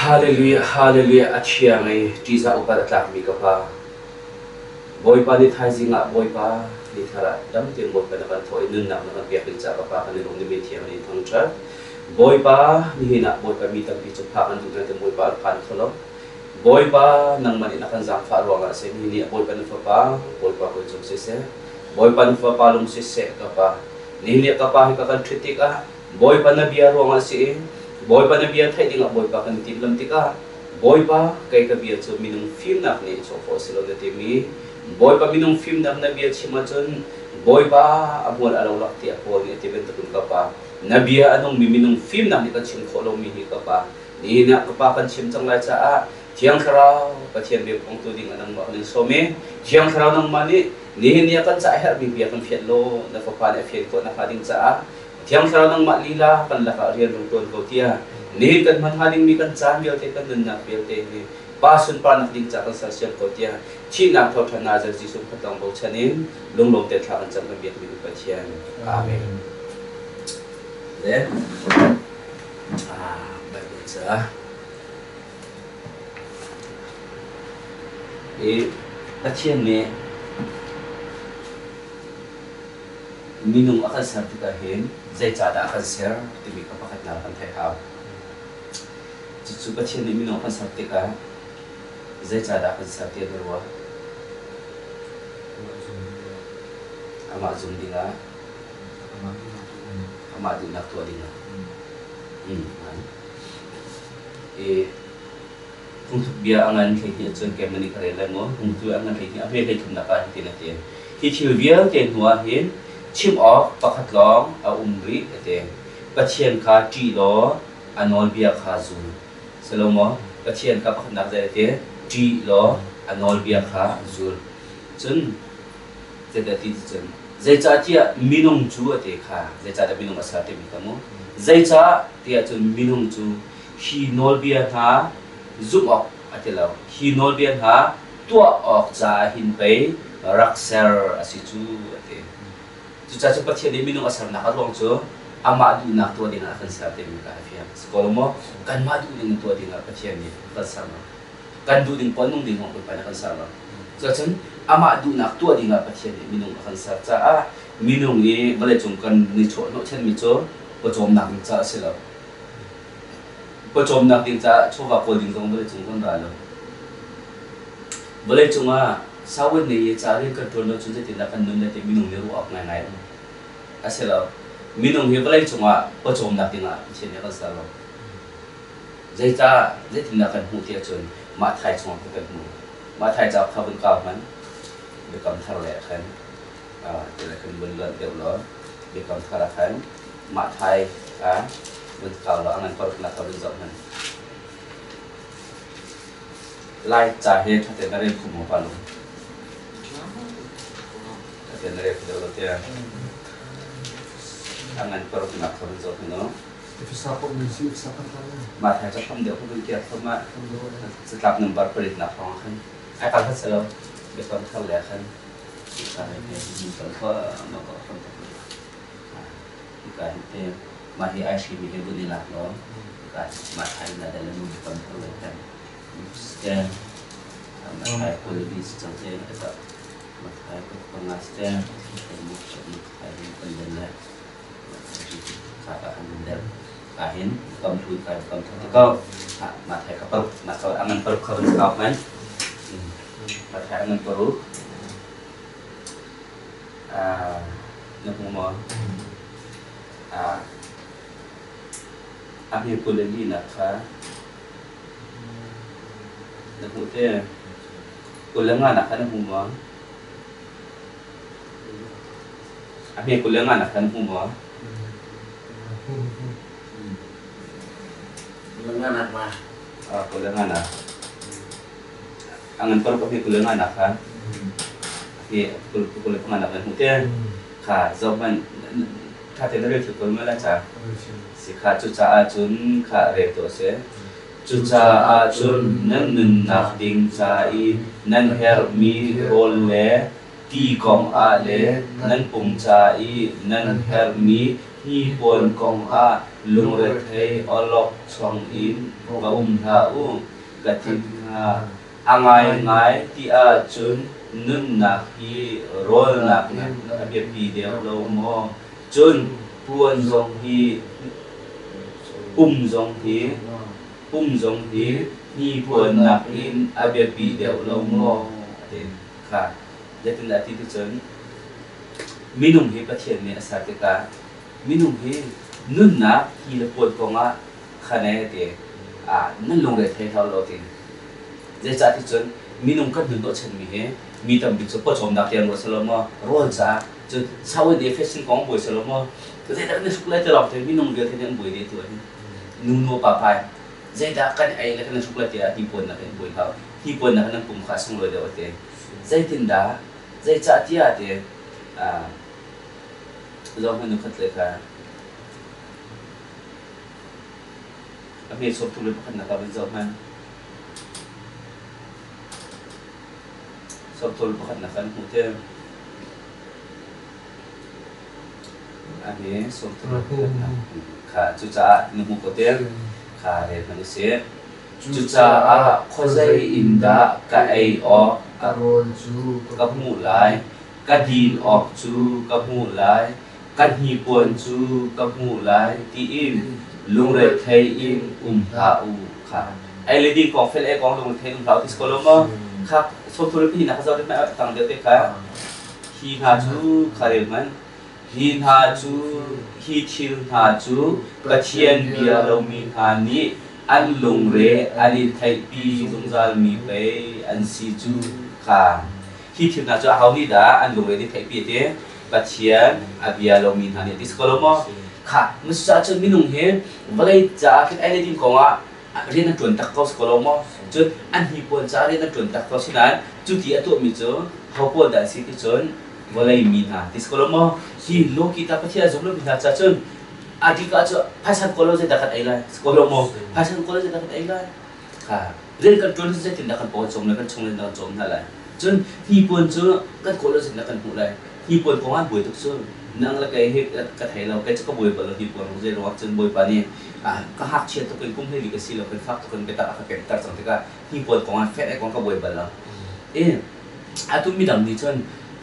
Hallelujah, hallelujah, a thiang i ṭihzah upat a tlakmi ka Pa. Bawipa ni thaizing ah Bawipa ni thar ah dam tein Bawipa na kan thawh i nunnak na kan pek ding caah ka Pa kan i lawm i mi thiang in thangṭhat. Bawipa nihin ah Bawipa mi tampi cu phak an duh nain Bawipa an phan kho lo. Bawipa nangmah nih na kan zaangfah ruangah a si mi nih Bawipa na fapa, Bawipa hawi cung siseh, Bawipa na fapa lung siseh ka Pa. Nihin ni ka Pa hi ka kan ṭhit tikah Bawipa na bia ruangah a si i Bawipa na bia theih dingah Bawipa kan timhlam tikah Bawipa kei ka bia cu minung fimnak nih chuah khawh a si lo na timi Bawipa minung fimnak na bia chim ahcun Bawipa a hmual a lo lak tiah Paul nih a ti bantukin ka Pa na bia a nungmi minung fimnak nih kan chim khawh lomi hi ka Pa Nihin ah ka Pa kan chim cang lai caah Thiang Thlarau Pathian bia phungtu ding ah nangmah kan in sawm i Thiang Thlarau nangmah nih nihin ni ah kan caah herhmi bia kan fianh law na Fapa nih a fian khawh nakhnga ding caah Thiang Thlarau nangmah lila kan lakah rian rung ṭuan ko tiah nihin kan hman hnga dingmi kan caan vialte kan nunnak vialte hi Pa sunparnak ding caah kan sersiam ko tiah thihnak thoṭhan Nazareth Jesuh khuatlang bochan in lunglawm te thla kan cam kan biakmi Pathian. Amen. Le Bible ca i Pathian nih minung a kan ser tikah hin zeicahdah a kan ser timi kha pakhatnak kan theih hau. Cucu Pathian nih minung a kan ser tikah zeicahdah a kan ser ti na ruah? Amah zum dingah. Amah duhnak tuah dingah. I phungthluk bia a ngan 12 cun keimah nih ka rel lai maw? Phungthluk a ngan 12 a hme 33 ah hitin a ti. Hi thil vialte hnu ah hin chim awk pakhat lawng a um rih a ti. Pathian kha ṭih law a nawlbia kha zul. Si lo maw? Pathian kha pakhatnak zei a ti? Ṭih law a nawlbia kha zul. Cun zeidah ti cun zeicahtiah minung cu a ti kha zeicahtiah minung a ser timi kha mu zeicah tiah cun minung cu hi nawlbia hna zumh awk a ti lo hi nawlbia hna tuah awk caah hin pei rak ser a si cu a ti. Cucaah cu Pathian nih minung a sernak a ruang cu amah duhnak tuah dingah a kan ser timi kha a fiang. Si ko lo maw? Kanmah duh ding in tuah dingah Pathian nih a kan ser lo. Kan duh ding poah nung ding zong Bawipa nih a kan ser lo. Cuacun amah duhnak tuah dingah Pathian nih minung a kan ser caah minung i vawleicung kan nichuah hnawhchanmi cu pawcawmnak ding caah a si lo. Pawcawmnak ding caah chawva kawl ding zong vawleicung kan ra lo. Vawleicung ah sawan nei i ca rian kan ṭuan lo cun zeitindah kan nun lai ti minung nih ruah awk ngaingai a um. A si lo. Minung hi vawleicung ah pawcawmnak dingah Pathian nih a kan ser lo. Zeicah zeitindah kan hmuh ti ahcun mah thai chungah khan kan hmuh. Mah thai cauk kha vun kau hmanh. Biakam thar lei ah khan ti le khan vun luanh deuh law biakam thar ah khan mah thai ah vun kau law a ngan paruknak kha vun zoh hmanh. Lai ca hi ṭha tein na rel kho maw pa lung? Ṭha tein na rel kho deuh lo tiah. A ngan paruknak kha vun zoh hmanh u. Mah thai cu hram deuh ka kiar thom ah catlap number paritnak hrawng ah khan ai kal hrat selo biakam thar le khan ka hei te kan khua ma ko hram tak ka hi te mah hi ai hri mi he vun i lak law ka mah thai na dal nu biakam thar le khan sten mah thai kul bi si cang te ka mah thai kul panga sten mu thai kan den le Ahhin kam hlun kai kam thang te ko. Ma thai ka paruk ma so angan paruk kha van kau man. Ma thai angan paruk. Na hmu maw? A hme kul le li nak kha na hmuh te. 25 nak kha na hmu maw? A hme 25 nak kha na hmu maw? Lenganak ma? 25 nak. A ngan paruk a hme 25 nak kha. Hi 25 nak na hmuh te. Kha zoh hmanh tha te na rel thil ko ma la ca. Si kha cucaah cun kha rel to se. Cucaah cun nan nunnak ding ca i nan herhmi rawl le ti kong ah le nan pum ca i nan herhmi Hnipuan kongah lungrethei awlokchong in va um hlah u, ka ti hna. A ngaingai ti ahcun nunnak hi rawlnak nakin a biapi deuh lo maw? Cun puan zong hi pum zong hi pum zong hi hnipuan nakin a biapi deuh lo maw? A ti. Kha zeitindah a ti ti cun minung hi Pathian nih a ser tikah minung hi nunnak hi le puan kongah khan ee ti nan lungre thei hlah law ti. Zeicah ti cun minung kan nun hnawhchanmi hi mi tampi cu pawcawmnak tiang ruat selaw maw rawl caah cun sau in e fashion kong buai selaw maw zeidah kan i hruk lai ti lawng te minung vialte nih an buai dih tu hin nu nu pa pa zeidah kan ei le kan i hruk lai tiah hnipuan nak in buai hau hnipuan nak in nan pum kha a sunglawi deuh ate zeitindah zeicah tiah ti zong hmanh nu khat le kha a hme sawm thum le pakhatnak ah van zoh hmanh. Sawmthum le pakhatnak kan hmuh te. A hme 31 pakhatnak kha cucaah na hmu ko te. Kha rel hmanh usih. Cucaah khuazei in dah ka ei awk ka rawl cu ka hmuh lai, ka din awk cu ka hmuh lai, ka hnipuan cu ka hmuh lai tiin lungrethei in um hlah u kha. Ei le ding kong fel ei kong lungrethei um hlah u ti si ko lo maw? Kha sawmthum le pahnih kha zoh te tang deuh te kha hi hna cu kha rel hmanh. Hi hna cu hi thil hna cu Pathian bia lomi hna nih an lungre an i theihpi zungzalmi pei an si cu kha. Hi thil hna cu aho nih dah an lungre an i theihpi ti? Pathian a bia lomi hna nih a ti si ko lo maw? Kha cucaah cun minung hi vawlei caah khin ei le din kongah rian an ṭuan tak ko si ko lo maw? Cun an hnipuan caah rian an ṭuan tak ko si nain cu ti a tuahmi cu ho pawl dah an si ti cun vawlei mi hna ti si ko lo maw? Hi lawki ta Pathian a zum lomi hna caah cun a dika cu phaisa kawl lo zeidah kan ei lai si ko lo maw? Phaisa kawl lo zeidah kan ei lai? Kha rian kan ṭuan zeitindah kan paw cawm le kan chung in kan cawm hna lai? Cun hnipuan cu kan kawl lo zeitindah kan hmuh lai? Hnipuan kong ah buai tuk cu nang le kei hi ka thei lo, kei cu ka buai bal lo hnipuan kong zei ruangah cun Bawipa nih ka ngakchia tuk in kum hleili ka si lo kan fak tuk in biatak a ka pekter cang tikah hnipuan kong ah fenh ai kong ka buai bal lo. E atu midang nih cun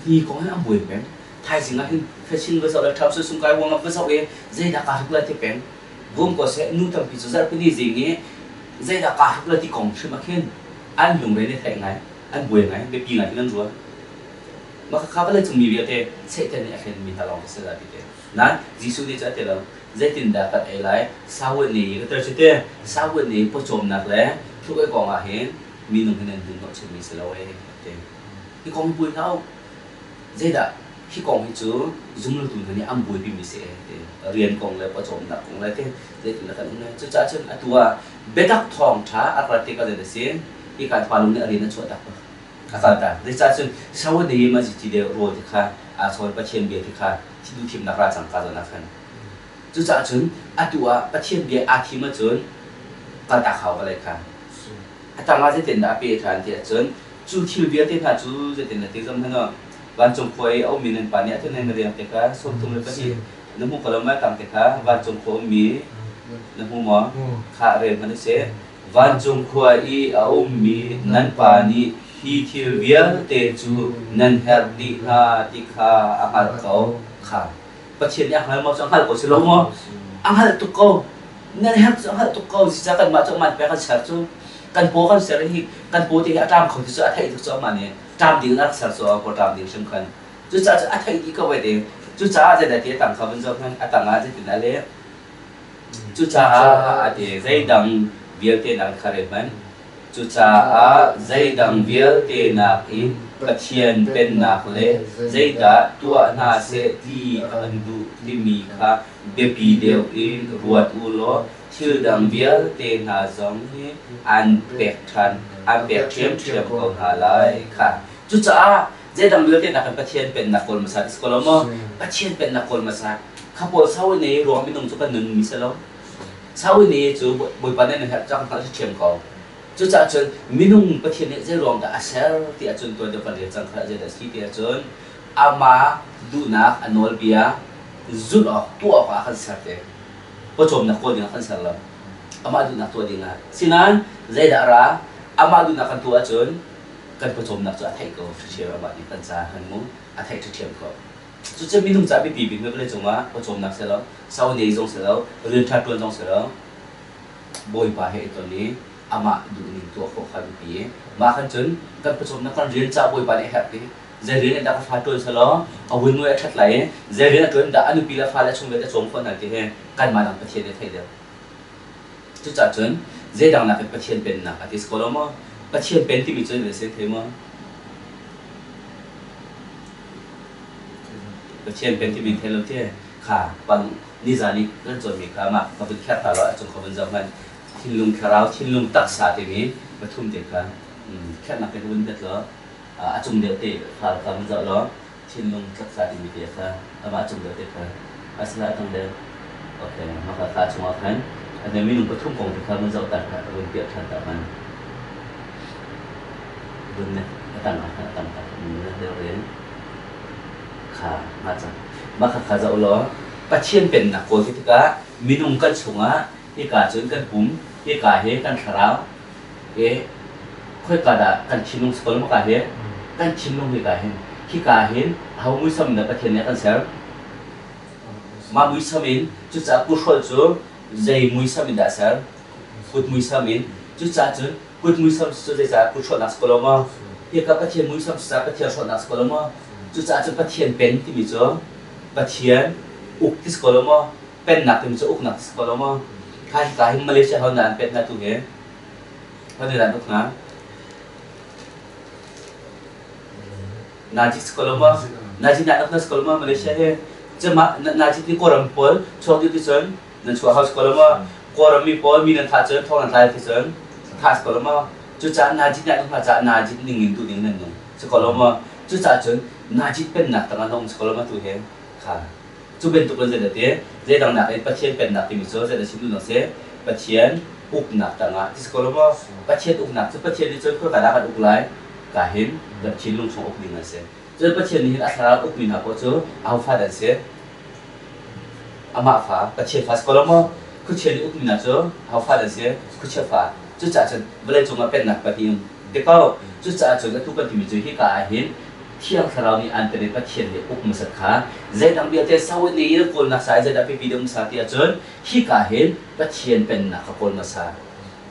hi kong hin an buai peng. Thaizing ah hin fashion va zoh le ṭham sung kai wang va zoh i zeidah kaa hruk lai ti peng. Vum ko seh nu tampi cu zarhpini zing i zeidah kaa hruk lai ti kong hrim ah khin an lungre nih theih ngai, an buai ngai, biapi ngai khin an ruah. Mah khakha vawleicung mi vialte Satan nih a hlenmi hna lawng si lai ti te. Nain Jesuh nih cun a ti lo. Zeitindah kan ei lai? Sawan nih ka ter cu te. Sawan nih pawcawmnak le hruk ei kong ah hin minung hi nan hun hnawhchanmi si lo ee a ti. Hi kong hi buai hlah u. Zeidah hi kong hi cu zumlotu hna nih an buaipimi si ee ti. Rian kong le pawcawmnak kong le ti zeitindah kan um lai. Cucaah cun atu ah biatak thawngṭha a rat tikah zeidah a si? Hi ka pa lung nih a rian a chuah tak bak. A kal tak. Zeicah cun Saul nih mah ti deuh rawl ti kha aa chawn Pathian bia ti kha duh thimnak ra cang ka zawn ah khan. Cucaah cun atu ah Pathian bia aa thim ahcun kaltak hau vawlei kha. A tangah zeitindah a peh ṭhan ti ahcun cu thil vialte hna cu zeitindah ti zong hmanh vancung khua i a ummi nan pa nih a nan riang te kha 32 na hmu ko lo ma tang te kha vancung khua ummi na hmu maw? Kha rel hmanh usih. Vancung khua i a ummi nan Pa nih hi thil vialte cu nan herh dih hna ti kha a hngalh ko. Kha Pathian nih a hngal maw cu a hngalh ko si lo maw? A hngalh tuk ko. Nan herh cu a hngalh tuk ko. Cucaah kanmah cu amah pek kan ser cu kan paw kan ser hi kan paw te hi a ṭam kho ti cu a theih tuk cu amah nih ṭam ding in a rak ser cu a paw ṭam ding hrim khan. Cucaah cu a theih dih ko ve te. Cucaah zeidah ti a tang kha vun zoh hmanh a tang ah zeitin a leh. Cucaah a ti zeidang vialte nak kha rel hmanh. Cucaah zeidang vialte nakin Pathian Pennak le zeidah tuah hna seh ti an duh timi kha biapi deuh in ruat u law thil dang vialte hna zong hi an pek ṭhan, an pek ṭhiamṭhiam ko hna lai kha. Cucaah zeidang vialte nakin Pathian Pennak kawl hmasa ti si ko lo maw? Pathian Pennak kawl hmasa. Kha pawl sau in ei ruang minung cu kan nun mi si lo. Sau in ei cu Bawipa nih na herh cang hngalh si ṭhiam ko. Cucaah cun minung Pathian nih zei ruang dah a ser ti ahcun tuan deuh kan rel cang kha zeidah a si ti ahcun amah duhnak a nawlbia Zulh awk, tuah awk ah a kan ser te. Pawcawmnak kawl ding ah kan ser lo. Amah duhnak tuah ding ah. Sinain zeidah a ra? Amah duhnak kan tuah ahcun kan pawcawmnak cu a theih ko ṭhiṭhiam amah nih kan ca kan mu a theih ṭhiṭhiam ko. Cucu minung ca biapi bik vawlei cungah pawcawmnak si lo, sau nei zong si lo, rian ṭha ṭuan zong si lo, Bawipa he i ton i amah duhning tuah khawh kha biapi i mah khan cun kan pawcawmnak kan rian ca Bawipa nih a herh ti. Zei rian in dah ka fa ṭuan selaw a vunmui a ṭhat lai i zei rian a ṭuan dah a nupi le fale a chung vialte a cawm khawh hna ti hi kanmah dang Pathian nih a theih deuh. Cucaah cun zeidang nakin Pathian pennak a ti si ko lo maw? Pathian pen timi cu na si thei maw? Pathian pen timi thei lo ti kha pang nizan i kan cawnmi kha mah ka vun kher ta lo a cung kha vun zoh hmanh. Thinlung thlarau, thinlung taksa timi pathum te kha khernak te ka vun bet law a cung deuh te kha kha vun zoh law thinlung taksa timi te kha amah cung deuh te kha asila a tang deuh. Okay, mah kha kha chungah khan a minung pathum kong te kha vun zoh ta kha vun piah ṭhan ta hmanh. Vun ne a tang ah khan a tang ta na deuh in kha mah cang. Mah kha kha zoh law Pathian pennak kawl ti tikah minung kan chungah hika cun kan pum, hika hi kan thlarau, e khoika dah kan thinlung si ko lo maka hi kan thinlung hika hin hika hin aho muisam dah Pathian nih a kan ser? Mah muisam in cucaah kuhrawlh cu zei muisam in dah a ser? Kut muisam in. Cucaah cun kut muisam cu zeicah kut hrawlhnak si ko lo maw? Hika Pathian muisam cucaah Pathian hrawlhnak si ko lo maw? Cucaah cun Pathian pen timi cu Pathian uk ti si ko lo maw? Pennak timi cu uknak ti si ko lo maw? Kha hika hin Malaysia ho dah an pen hna tu hi? Ho nih dah an uk hna? Najib si ko lo maw? Najib nih an uk hna si ko lo maw Malaysia hi? Cuma Najib nih Kawlram pawl chuak dih ti cun nan chuah hau si ko lo maw? Kawlram mi pawl mi nan thah cun thong nan tlai ti cun thah si ko lo maw? Cucaah Najib nih an uk hna caah Najib ning in duh ding nan nung si ko lo maw? Cucaah cun Najib pennak tangah na um si ko lo maw tu hi? Kha. Cu bantuk in zeidah ti? Zeidang nakin Pathian pennak timi cu zeidah chim duhnak si? Pathian uknak tangah ti si ko lo maw? Pathian uknak cu Pathian nih cun khoika dah kan uk lai? Ka hin kan thinlung chung uk ding an si. Cun Pathian nih hin a thlarau ukmi hna paoh cu aho fa dah an si? Amah fa, Pathian fa si ko lo maw? Khuachia nih ukmi hna cu aho fa dah an si? Khuachia fa. Cucaah cun vawleicung ah pennak pahnih um ti ko. Cucaah cun atu kan timi cu hika ah hin Thiang Thlarau nih an pen i Pathian nih uk hmasat kha zeidang vialte sawi nih in kawlnak sa i zeidah pipi deuh hmasa ti ahcun hika hin Pathian pennak kha kawl hmasa.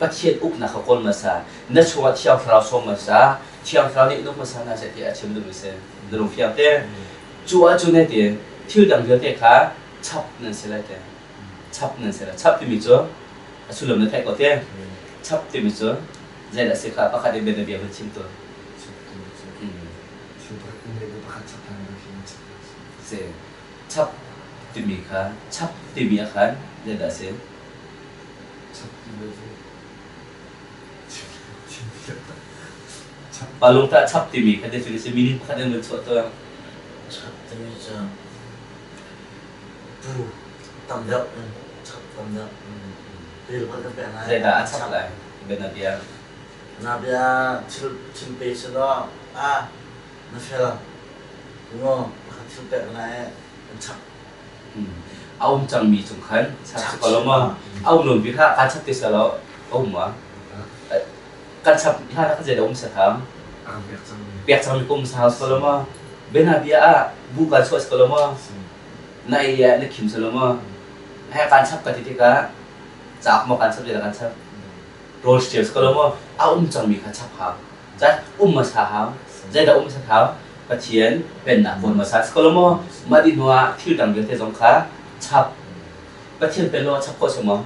Pathian uknak kha kawl hmasa. Na chungah Thiang Thlarau sawm hmasa. Thiang Thlarau nih in uk hmasa hna seh ti a chim duhmi si. Na lung fiang te. Cu ahcun hei ti thil dang vialte kha chap nan si lai te. Chap nan si lai. Chap timi cu a sullam na theih ko te. Chap timi cu zeidah si kha pakhat in bianabia hun chim tu. Si. Chap timi kha chap timi ah khan zeidah a si? Palung tah chap timi kha definition meaning pakhat in van chuah tuah. Chap timi cu bu tam deuh in chap tam deuh. Ril pakhat kan pek lai. Zeidah a chap lai? Bianabia. Na bia thil thil pe selaw ah na fel maw pakhat thil pek lai kan chap. A um cangmi cung khan chap si ko lo maw? A um lomi kha kaa chap ti selaw a um ma? Kan chap hlan ah kan zeidah um satham? Pek cangmi ka um sa si ko lo maw? Bianabia ah bu kaa chuah si ko lo maw? Na ei ah na khim si lo maw? He kaan chap ka ti tikah cauk maw kaan chap zeidah kaan chap? Rawl si ko lo maw? A um cangmi kha chap hau. Cun um hmasa hau. Zeidah um hmasa hau? Pathian pennak kawl hmasa si ko lo maw? Mah dih hnuah thil dang vialte zong kha chap. Pathian pen lo ah chap khawh si maw?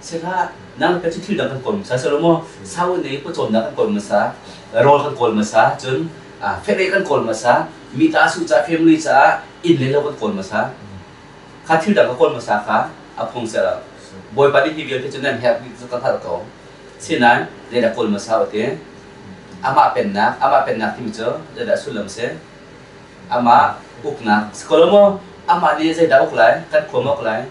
Si hlah. Nang le cu thil dang kan kawl hmasa si lo maw? Sau in ei pawcawmnak kan kawl hmasa, rawl kan kawl hmasa, cun fehmeh kan kawl hmasa, mi ta su ca family caah inn le lo kan kawl hmasa. Kha thil dang ka kawl hmasa kha a phung si lo. Bawipa nih hi vialte cu nan herh dih cu ka hngalh ko. Sinain zeidah kawl hmasa u ti? Amah pennak, amah pennak timi cu zeidah sullam si? Amah uknak si ko lo maw? Amah nih zeidah uk lai? Kan khua maw uk lai?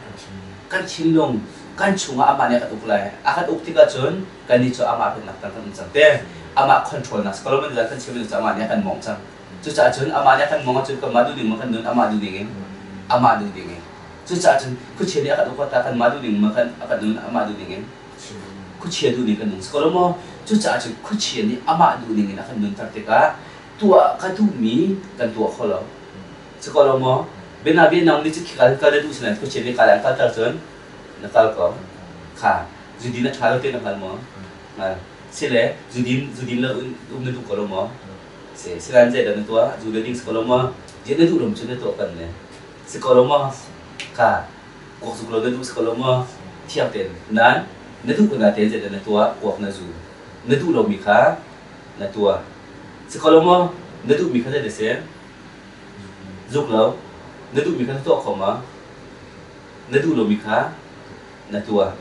Kan thinlung, kan chungah amah nih a kan uk lai. A kan uk tikah cun kannih cu amah pennak tang kan um cang te. Amah control nak si ko lo maw? Kan chimmi cu amah nih a kan mawngh cang. Cucaah cun amah nih a kan mawngh ahcun kanmah duh ding maw kan nun amah duh ding in? Amah duh ding in. Cucaah cun khuachia nih a kan uk ta kanmah duh ning ma kan a kan nun amah duh ning in khuachia duh ning kan nung si ko lo maw? Cucaah cun khuachia nih amah duh ning in a kan nunter tikah tuah ka duhmi kan tuah kho lo. Si ko lo maw? Biana nang nih cu khika kal na duh sinain khuachia nih kal an kalter cun na kal ko. Kha zudin a ṭha lo ti na hngal maw? Hngal. Sile zudin zudin lo um na duh ko lo maw? Si sinain zeidah na tuah? Zu le ding si ko lo maw? Ziah na duh lo cu na tuah kan ne. Si ko lo maw? Kha kuak zuk lo na duh si ko lo maw? Thiang tein. Nain na duh ko natein zeidah na tuah? Kuak na zu. Na duh lomi kha na tuah. Si ko lo maw? Na duhmi kha zeidah si? Zuk lo. Na duhmi kha na tuah kho ma? Na duh lomi kha na tuah.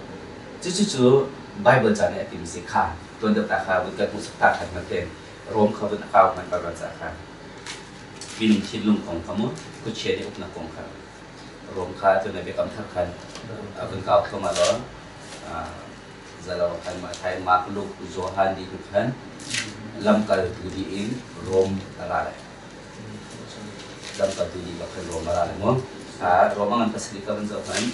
Cucu cu Baibal ca nih a timi si kha tuan deuh ta kha vun kan hmuhsak ta ṭhan hmanh te Rom kha vun a kau hmanh Baibal ca kha minung thinlung kong kha mu khuachia nih uknak kong kha Rom kha tu na biakam thar khan a vun kau thluahmah law zalo khan Matthai, Mark, Luke, Johan dih hnu khan lamkaltu dih in Rom a ra lai. Lamkaltu dih bak khan Rom a ra lai mu. Rom a ngan pasarih ka van zoh hmanh.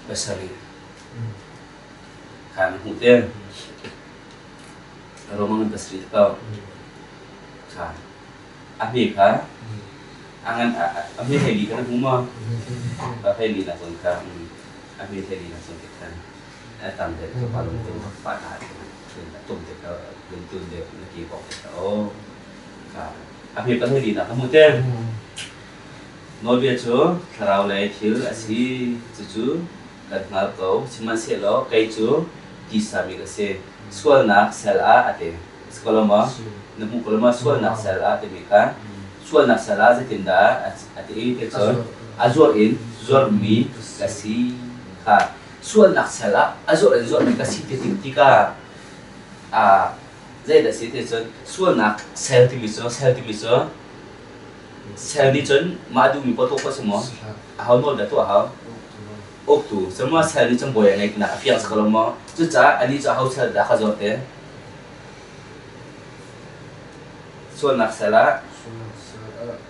Pasarih. Kha na hmuh te. Rom a ngan pasarih ko. Kha. A hme kha a ngan a hme hlei li kha na hmu maw? A hlei li nak cun kha a hme hlei li nak cun te khan a tam deuh ka pa lung tum pa ta a tum te kha lung tun deuh na ki bok te kha o kha a hme pa hlei li nak ka hmu te. Nawlbia cu thlarau lei thil a si, cucu kan hngalh ko. Sihmanhsehlaw kei cu tisa mi ka si, sualnak sal ah a ti. Si ko lo maw? Na hmuh ko lo maw? Sualnak sal ah timi kha sualnak sal ah zeitindah a ti ti cun a zuar in zuarmi ka si kha sualnak sal ah a zuar in zuarmi ka si ti tikah zeidah si ti cun sualnak sal timi cu sal timi cu sal nih cun mah duhmi paoh tuah khawh si maw? Aho nawl dah tuah hau? Uktu. Cu sal nih cun bawi a ngeih tinak a fiang si ko lo maw? Cucaah anih cu aho sal dah kha zuar te? Sualnak sal ah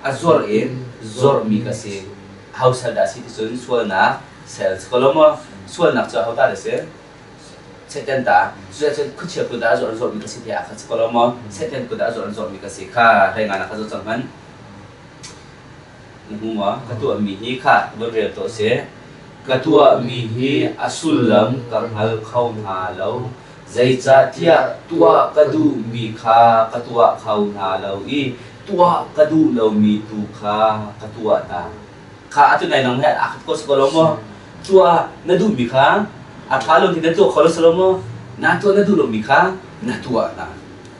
a zuar in zuarmi ka si. Aho sal dah si ti cun sualnak sal si ko lo maw? Sualnak cu aho ta dah si? Satan ta. Cucaah cun khuachia kut ah a zuar zuarmi ka si tiah a khat si ko lo maw? Satan kut ah a zuar zuarmi ka si kha hlei ngai na kha zoh cang hmanh. Na hmu maw? Ka tuahmi hi kha von rel tuah sih. Ka tuahmi hi a sullam ka hngal kho hna lo. Zeicahtiah tuah ka duhmi kha ka tuah kho hna lo i tuah ka duh lomi tu kha ka tuah hna. Kha atu nai nang he aa khat ko si ko lo maw? Tuah na duhmi kha a ṭha lo ti na tuah kho lo si lo maw? Na tuah na duh lomi kha na tuah hna.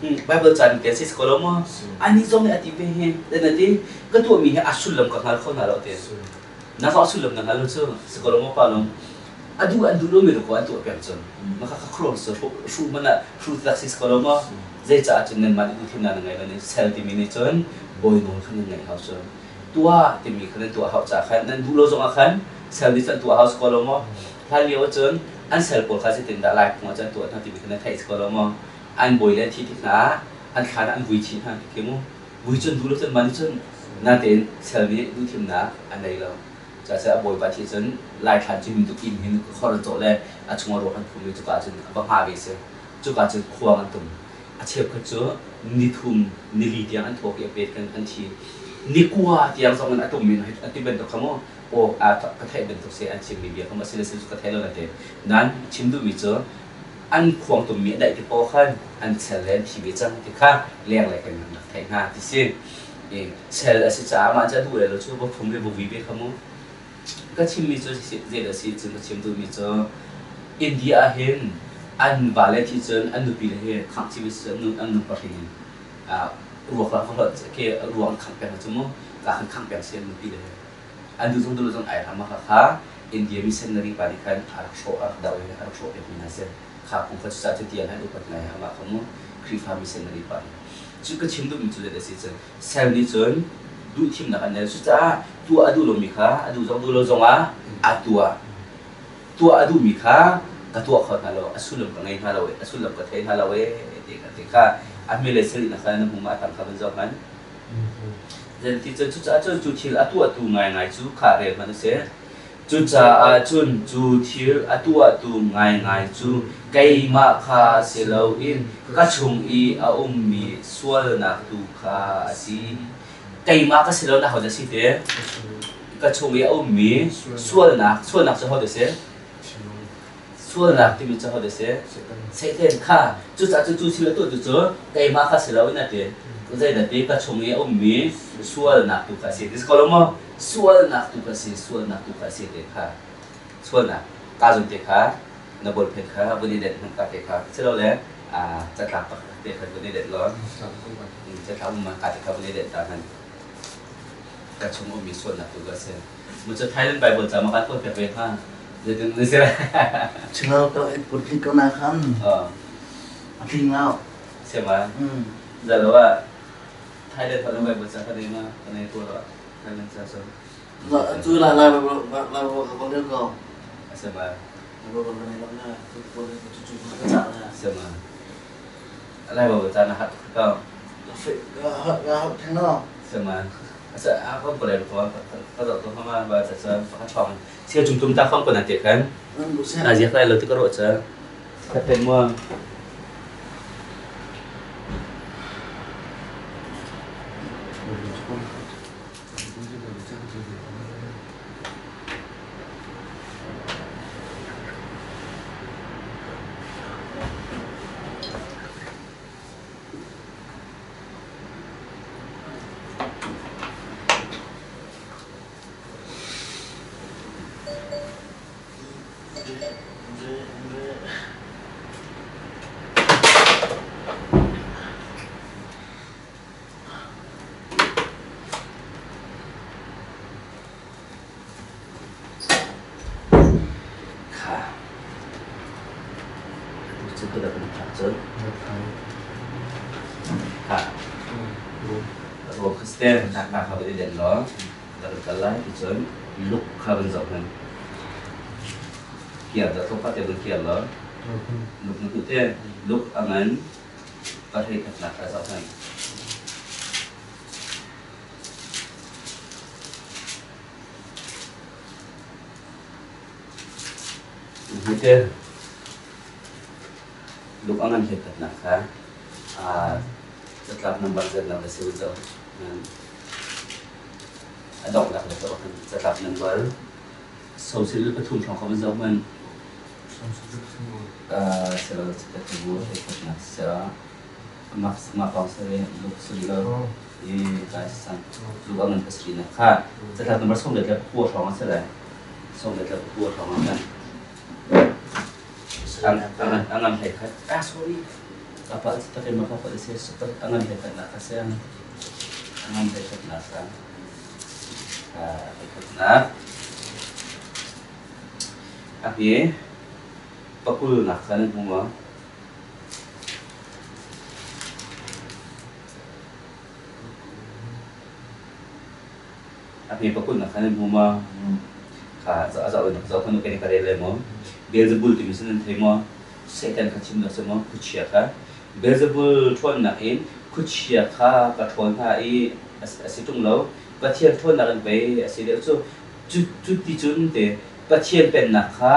Bible ca ning te si ko lo maw? Anih zong nih a ti ve hi. Dan a ti, ka tuahmi hi a sullam ka hngal kho hna lo ti. Na ka sullam na hngal lo cu si ko lo maw pa lung? A duh an duh lomi ko an tuah peng cun. Maka ka khrom su hru man ah hru tak si ko lo maw? Zeicaah cun nanmah nih duhthimnak na ngei lo nih sel timi nih cun bawi nawl kha nan ngaih hau cu. Tuah timi kha nan tuah hau caah khan nan duh lo zongah khan sel nih cun tuah hau si ko lo maw? Hlan lio ahcun an sel pawl kha zeitindah lai phung ah cun an tuah hna timi kha nan theih si ko lo maw? An bawi le an thi tik hna ah an thlan ah an vui chih hna ti khi mu. Vui cun duh lo cun mah nih cun natein sel nih duhthimnak a nei lo. Cucaah a bawipa thi cun lai thlan cu min tuk inn hin khor an cawh le a chung a ruak an phum i cuka cun a va hngah ve si. Cuka cun khuang an tum. A cheukhat cu nithum nili tiang an thawk i a pet kan an thi. Nikua tiang zong in a tum in a ti bantuk kha mu aw ka theih bantuk si an chimmi bia kha mu a si le si cu ka thei lo natein nan chim duhmi cu an khuang tummi a daih ti paoh khan an chel le an thi ve cang ti kha lenglei kan rak theih hna ti si. I chel a si caah mah cu a duh le lo cu va phum le va vui ve kha mu. Ka chimmi cu zeidah si cun ka chim duhmi cu India ah hin an vale thi cun an nupi le hi khangh chih si cun an nu pahrin in ruak la va ke ruang khangh peng cu mu ka khan khangh peng si an nupi le he an duh zong duh lo zong ai ram kha kha India missionary pa nih khan a rak hrawh a rak doh i a rak hrawh piakmi hna si. Kha phung kha cucaah cuti an upat ngai amah kha mu Khrihfa missionary pa nih. Cu ka chim duhmi cu zeidah a si cun sel nih cun duh thimnak an nei. Cucaah tuah a duh lomi kha a duh zong duh lo zongah a tuah. Tuah a duhmi kha ka tuah kho hna lo, a sullam ka ngei hna lo, a sullam ka thei hna lo ee ti ka ti kha. A hme le sarihnak kha na hmu ma? A tang kha van zoh hmanh. Zeiti cun cucaah cun cu thil a tuahtu ngaingai cu kha rel hmanh a si. Cucaah cun cu thil a tuahtu ngaingai cu keimah kha si loin ka chung i a ummi sualnak tu kha a si. Keimah ka si lo na hodah si te? Ka chung i a ummi sualnak, sualnak cu hodah si? Sualnak timi cu hodah si? Satan kha. Cucaah cu cu thil a tuahtu cu keimah kha si loin a ti. Zeidah ti ka chung i a ummi sualnak tu kha a si. Ti si ko lo maw? Sualnak tu kha a si, sualnak tu kha a si te kha. Sualnak ka zun te kha na bawlphen kha vun i denh hmanh ka te kha. Silole catlap pakhat te kha vun i denh law catlap um ka te kha vun i denh ta hmanh. Ka chung ummi sualnak tu kha a si. Mu cu Thailand Bible ca ma kan kawl piak ve hnga. Zeitin na si? Chilo ka put ko na khan. A tling lo. Sema. Zalo ah Thailand fa Bible ca ka nei ma ka nei ko lo. Thailand ca so. Tu la la la la ka ko leo ko. Sema. La ko nei lo na tu ko tu tu ka ca na. Sema. Lai Bible ca na hat ka. Ka ka theng no. Sema. A kan ko lai ko ka zoh to hama ba ca ca ka chong sia chung tum ta khong ko na te kan na ziak lai lo ti ka ro cha ka ten mo. Kha tu cu ka kan phak cun kha ruam kha sten nak na kha van i den law ka kan kal lai ti cun luk kha van zoh hman kiar dah tlawmpal te van kiar law luk na hmuh te luk a ngan pahlei khatnak kha zoh hman. Hite luk a ngan hlei-khatnak kha catlap nambar zetlak a si zo. A donghnak le zoh khan catlap nambar social pathum hrawng kha van zoh hmanh. Selo catlap hlei-khatnak siseh mah kong sare luk silo i kai sang luk a ngan pasarih nak kha catlap nambar sawm le tla pakua hrawng a si lai. Sawm le tla pakua hrawng ah khan a ngan hlei khat. Ah, sorry. Kapal si takin makapal si a ngan hlei khat nak kha si. A ngan hlei khat nak kha. Hlei khat nak. A hi pakul nak kha nan hmu ma? A hme pakul nak kha nan hmu ma? Kha a zoh in zoh khan kan ka rel lai maw? Beelzebul timi sin nan thei maw? Satan kha chim nak si maw? Khuachia kha. Beelzebul ṭhawnnak in khuachia kha ka ṭhawl hna i a si ṭung lo. Pathian ṭhawnnak in pei a si deuh cu. Cu ti cun te Pathian pennak kha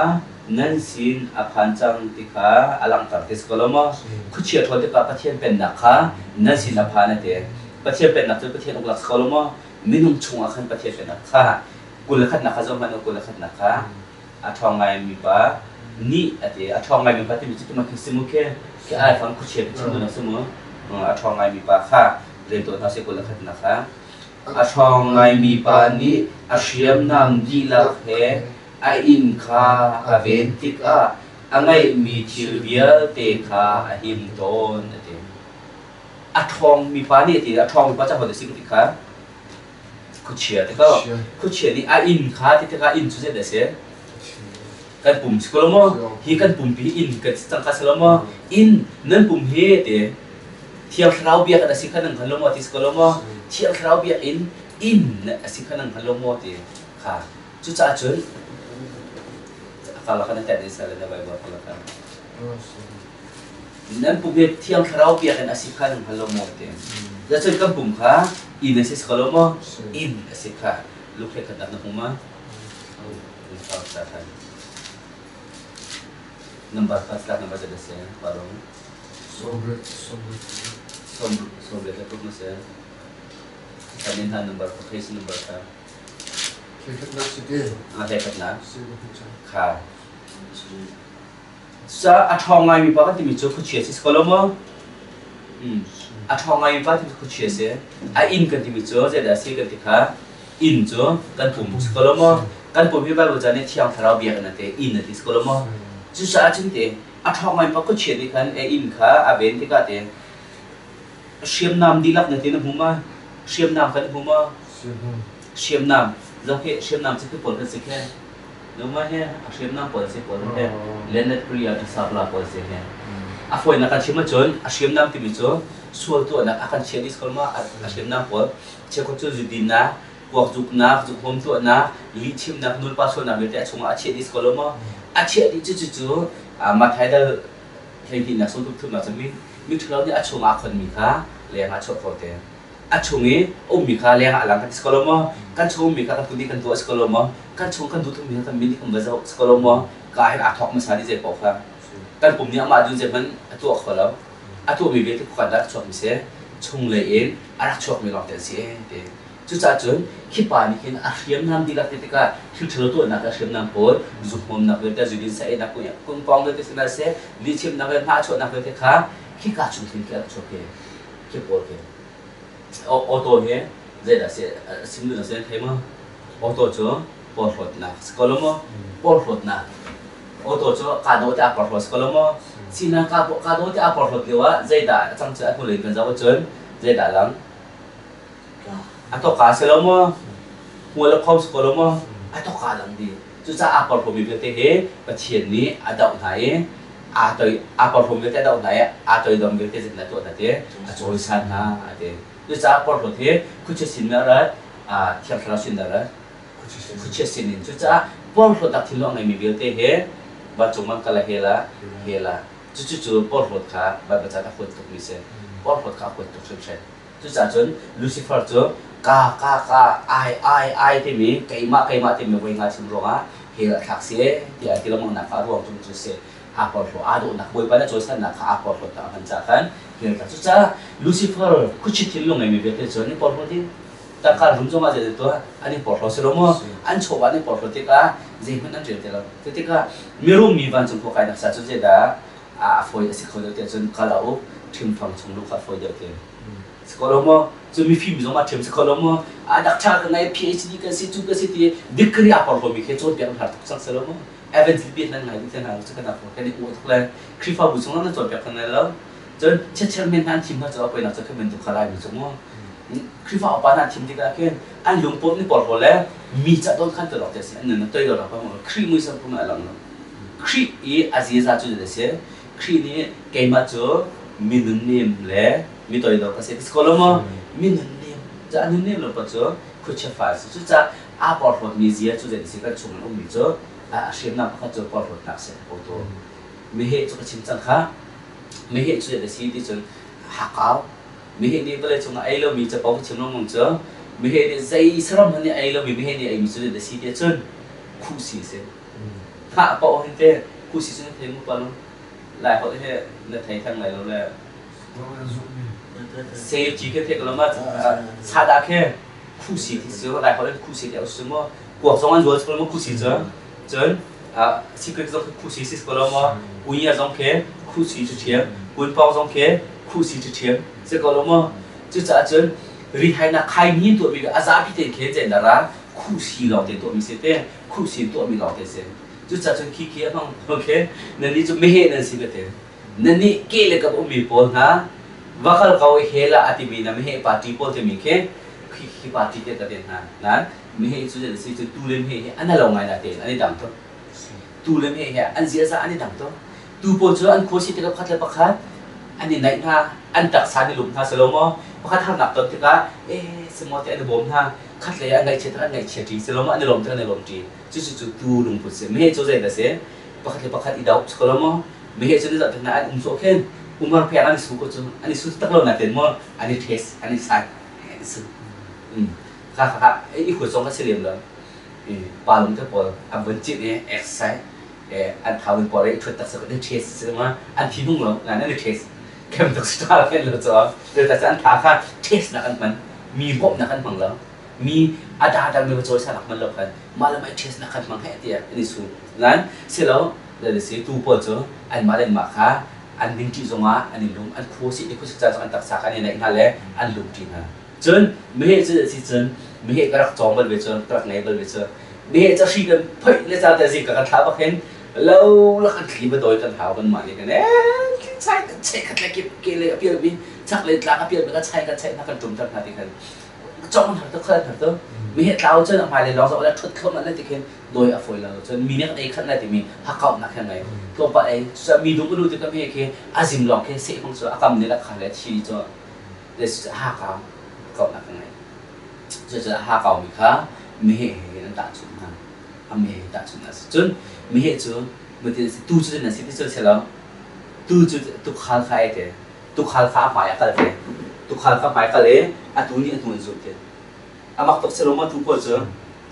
nan sin a phan cang ti kha a langhter ti si ko lo maw? Khuachia ṭhawl tikah Pathian pennak kha nan sin a phan a ti. Pathian pennak cu Pathian uklak si ko lo maw? Minung chungah khan Pathian pennak kha 21nak kha zoh hmanh u, 21nak kha a ṭhawng ngaimi pa nih a ti. A ṭhawng ngaimi pa timi cu tuma khi si mu khi khi ai fang khuachia ka chim duhnak si mu. A ṭhawng ngaimi pa kha rel tuah hna sih 21nak kha. A ṭhawng ngaimi pa nih a hriamnam dihlak he a inn kha a ven tikah a ngeihmi thil vialte kha a him tawn, a ti. A ṭhawngmi pa nih a ti. A ṭhawngmi pa cu ahodah a si ka ti kha? Khuachia ti ko. Khuachia nih a inn kha ti tikah inn cu zeidah a si? Kan pum si ko lo maw? Hi kan pumpi hi inn kan si cang kha si lo maw? Inn nan pum hi ti Thiang Thlarau biakinn a si kha nan hngal lo maw ti si ko lo maw? Thiang Thlarau biakinn inn a si kha nan hngal lo maw ti kha. Cucaah cun a karlak ah na tet in sal na Bible karlak ah. Nan pum hi Thiang Thlarau biakinn a si kha nan hngal lo maw ti. Cun kan pum kha inn a si ko lo maw? Inn a si kha. Lunghle khatnak na hmu ma? Number kha slak number zat a si? Palong. Sawmriat, sawmriat. Sawmriat le tuk na si. Kan in hna number kha case number kha. Hlekhatnak si te. Ah, hlekhatnak. Kha. Sa a ṭhawng ngaimi pa kan timi cu khuachia si ko lo maw? A ṭhawng ngaimi pa timi cu khuachia si. A inn kan timi cu zeidah a si kan ti kha inn cu kan pum si ko lo maw? Kan pum hi Bible ca nih Thiang Thlarau biakinn a ti, inn a ti si ko lo maw? Cucaah cun te a ṭhawng ngaimi pa khuachia nih khan a inn kha a ven tikah te hriamnam dihlak na ti na hmu ma? Hriamnam kan hmu ma? Hriamnam. Zoh khi hriamnam cu khi pawl kan si khe. Numa he a hriamnam pawl si pawl he Leonard Priya Tisapla pawl si he a fawinak kan chim ahcun a hriamnam timi cu sual tuahnak a kan chiah dih ma a hriamnam pawl cheukhat cu zudinnak kuak zuknak zukhmawm tuahnak lihchimnak nulpa sualnak vialte a chungah a chiah dih ko lo maw a chiah dih cu cu Matthai dal 12 nak 33 cu mi mi ṭhalo nih a chungah a khonmi kha leng ah chuah kho te a chung i ummi kha leng ah a lang kan si ko lo maw? Kan chung ummi kha kan kut nih kan tuah a si ko lo maw? Kan chung kan duh tukmi kha kan min nih kan va zoh a si ko lo maw? Ka hin aa thawk hmasa dih zei paoh kha. Kan pum nih amah dun zeihmanh a tuah kho lo. A tuahmi vialte khuakhan dah a chuakmi si. Chunglei in a rak chuakmi lawngte an si ee ti. Cucaah cun khi pa nih hin a hriamnam dihlak ti tikah thil ṭhalo tuahnak a hriamnam pawl zukhmawmnak vialte zudin sa-einak kungpawng vialte si hna seh lihchimnak le hnahchuahnak vialte kha khika chung khin khi a rak chuak hi khi pawl khi. Auto hi zeidah si sim duh na si thei maw? Auto cu porhlawtnak si ko lo maw? Porhlawtnak. Auto cu kaa dawh te aa porhlawt si ko lo maw? Sinak kaa kaa dawh te aa porhlawt lio ah zeidah a cang cu a hnulei kan zoh ahcun zeidah lang? A tawka si lo maw? Hmual a khom si ko lo maw? A tawka lang dih. Cucaah aa porhlawmi vialte hi Pathian nih a doh hna i aa toi aa porhlawm vialte a doh hna i aa toidom vialte zeitin a tuah hna ti a cawisan hna a ti. Cucaah porhlawt hi khuachia sin a rat, Thiang Thlarau sin a rat, khuachia sin in. Cucaah porhlawtnak thinlung a ngeimi vialte hi vancung man kal a hel ah hel ah cucu cu porhlawt kha Baibal ca a huat tukmi si. Porhlawt kha a huat tuk hrimhrim. Cucaah cun Lucifer cu ka ka ka ai ai ai timi keimah keimah timi voi nga chim ruangah hell a thlak si tiah ti lengmangnak kha a ruang cu cu si. Aa porhlaw aa dawhnak Bawipa na cawisannak kha aa porhlawtnak a hman caah khan hell thlak. Cucaah Lucifer khuachia thinlung ngeimi vialte cu an i porhlaw dih. Tangka rum zongah zei tuah an i porhlaw si lo maw? An chawva an i porhlaw tikah zeihmanh an rel ti lo. Cu tikah mirum mi vancung khua kainak ca cu zeidah a fawi a si kho deuh tiah cun kal a uk ṭhimfang chung luh kha a fawi deuh ti. Si ko lo maw? Cu mifim zong ah ṭhiam si kho lo maw? A dakṭha ka ngei PhD kan si cu ka si ti degree aa porhlawmi khi cawnpiak an har tuk cang si lo maw? Evangel bia nan ngai duh te hna cu kan kan i uah tuk le Khrihfabu chung nan cawnpiak kan lai lo. Cun chiatchiar men hna an thim hna cu a poinak cu khan men tuk kha laimi cu maw? Khrihfa upa hna an thim tikah khin an lungpawm ni porhlaw le mi ca don khan tu lawng te si an nun toi lo pa maw Khrih muisam phung a lang lo. Khrih i a ziaza cu zei si? Khrih nih keimah cu mi nunnem le mi toidor ka si ti si ko lo maw? Mi nunnem. Cu a nunnem lo pa cu khuachia fa a si. Cucaah aa porhlawtmi zia cu zei si kan chung in ummi cu a hriamnam pakhat cu porhlawtnak si ko tu. Meheh cu ka chim cang kha. Meheh cu zei si ti cun hakau. Meheh nih vawlei cungah ei lomi capo ka chim lengmang cu meheh nih zei saram hmanh nih ei lomi meheh nih eimi cu zei si ti cun khuhsi a si. Hngah paoh hin teh khuhsi cu na thei mu pa lung Lai holh hi na thei theng lai lo le safety khi thei ko lo ma sadah khi khuhsi ti cu Lai holh in khuhsi ti a si mu kuak zong an zual ko lo mu khuhsi cu cun secret zong khi khuhsi si ko lo maw uia zong khi khuhsi cu ṭhiam kunpawng zong khi khuhsi cu ṭhiam si ko lo maw cucaah cun rihainak khaini tuahmi a zapi tein khin zeidah ra khuhsi lawng te tuahmi si te khuhsi tuahmi lawng te si. Cucaah cun khi khi a hmang okay nannih cu meheh nan si ka ti. Nannih ke le kap ummi pawl hna va kal ko i hell ah a timi na meheh party pawl timi khi khi khi party te ka ti hna. Nan meheh cu zei si cu tu le meheh hi an alo ngai na tein an i dang tuk. Tu le meheh hi an ziaza an i dang tuk. Tu pawl cu an khuasi tikah pakhat le pakhat an i naih hna, an taksa an i lum hna si lo maw? Pakhat harnak ton tikah eh si maw ti an i bawm hna. Khatlei ah an ngaihchiat an ngaihchia ṭi si lo maw? An i lawm tik an i lawm ṭi. Cucu cu tu lungput si. Meheh cu zei dah si? Pakhat le pakhat i doh si ko lo maw? Meheh cu ni zoh tik hna an um sawh khin. Umar pek an i su ko cu an i su tak lo natin maw an i test an i sai an i su. Kha kha kha i huat zong ka si lem lo. Pa lung te pawl an vun cit i exercise an thau in pawl i thut tak an i test si ma an thi nung lo ngan an i test kem tuk si ta khen lo cho te ta an tha kha test nak an hman mi bawmhnak an hmang lo mi a da dang mi cawi sa nak hman lo khan mah le mah test nak khan hmang he tiah an i su nan silo le si tu pawl cu an mah le mah kha an ning ṭih zongah an i lung an khu si ti khu si caan an taksa kha an i naih hna le an lung ṭi hna. Cun meheh cu si cun meheh ka rak cawng bal ve cu ka rak ngei bal ve cu meheh cu hri kan phoih le ca te zing ka kan thlah bak hin lo lak an thli va dawi kan hau kan mah nih kan chai kan chai khat le kip ke le a pial mi chak le tlak a pial mi ka chai kan chai hna kan ṭum ter hna ti khan cong har to khal har to meheh tlau cun a hmai le lawng zoh le ṭhut thluahmah le ti khin dawi a fawi lo cun mi nih kan ei khat lai timi hakkauhnak he ngei tlawmpal ei mi dum ulu ti kam he khi a zim lawng khi seh hmang cu a kam nih la kha le thi cu hakau kauhnak ka ngei. Cucaah hakau mi kha meheh he an tahchunh hna. A meheh he tahchunh hna. Cun meheh cu tu cu nan si ti cu si lo. Tu cu tukhal kha ai te. Tukhal kha a hmai a kal te. Tukhal kha hmai kal i a tu nih a hnu an zulh te. A mak tuk si lo maw tu pawl cu?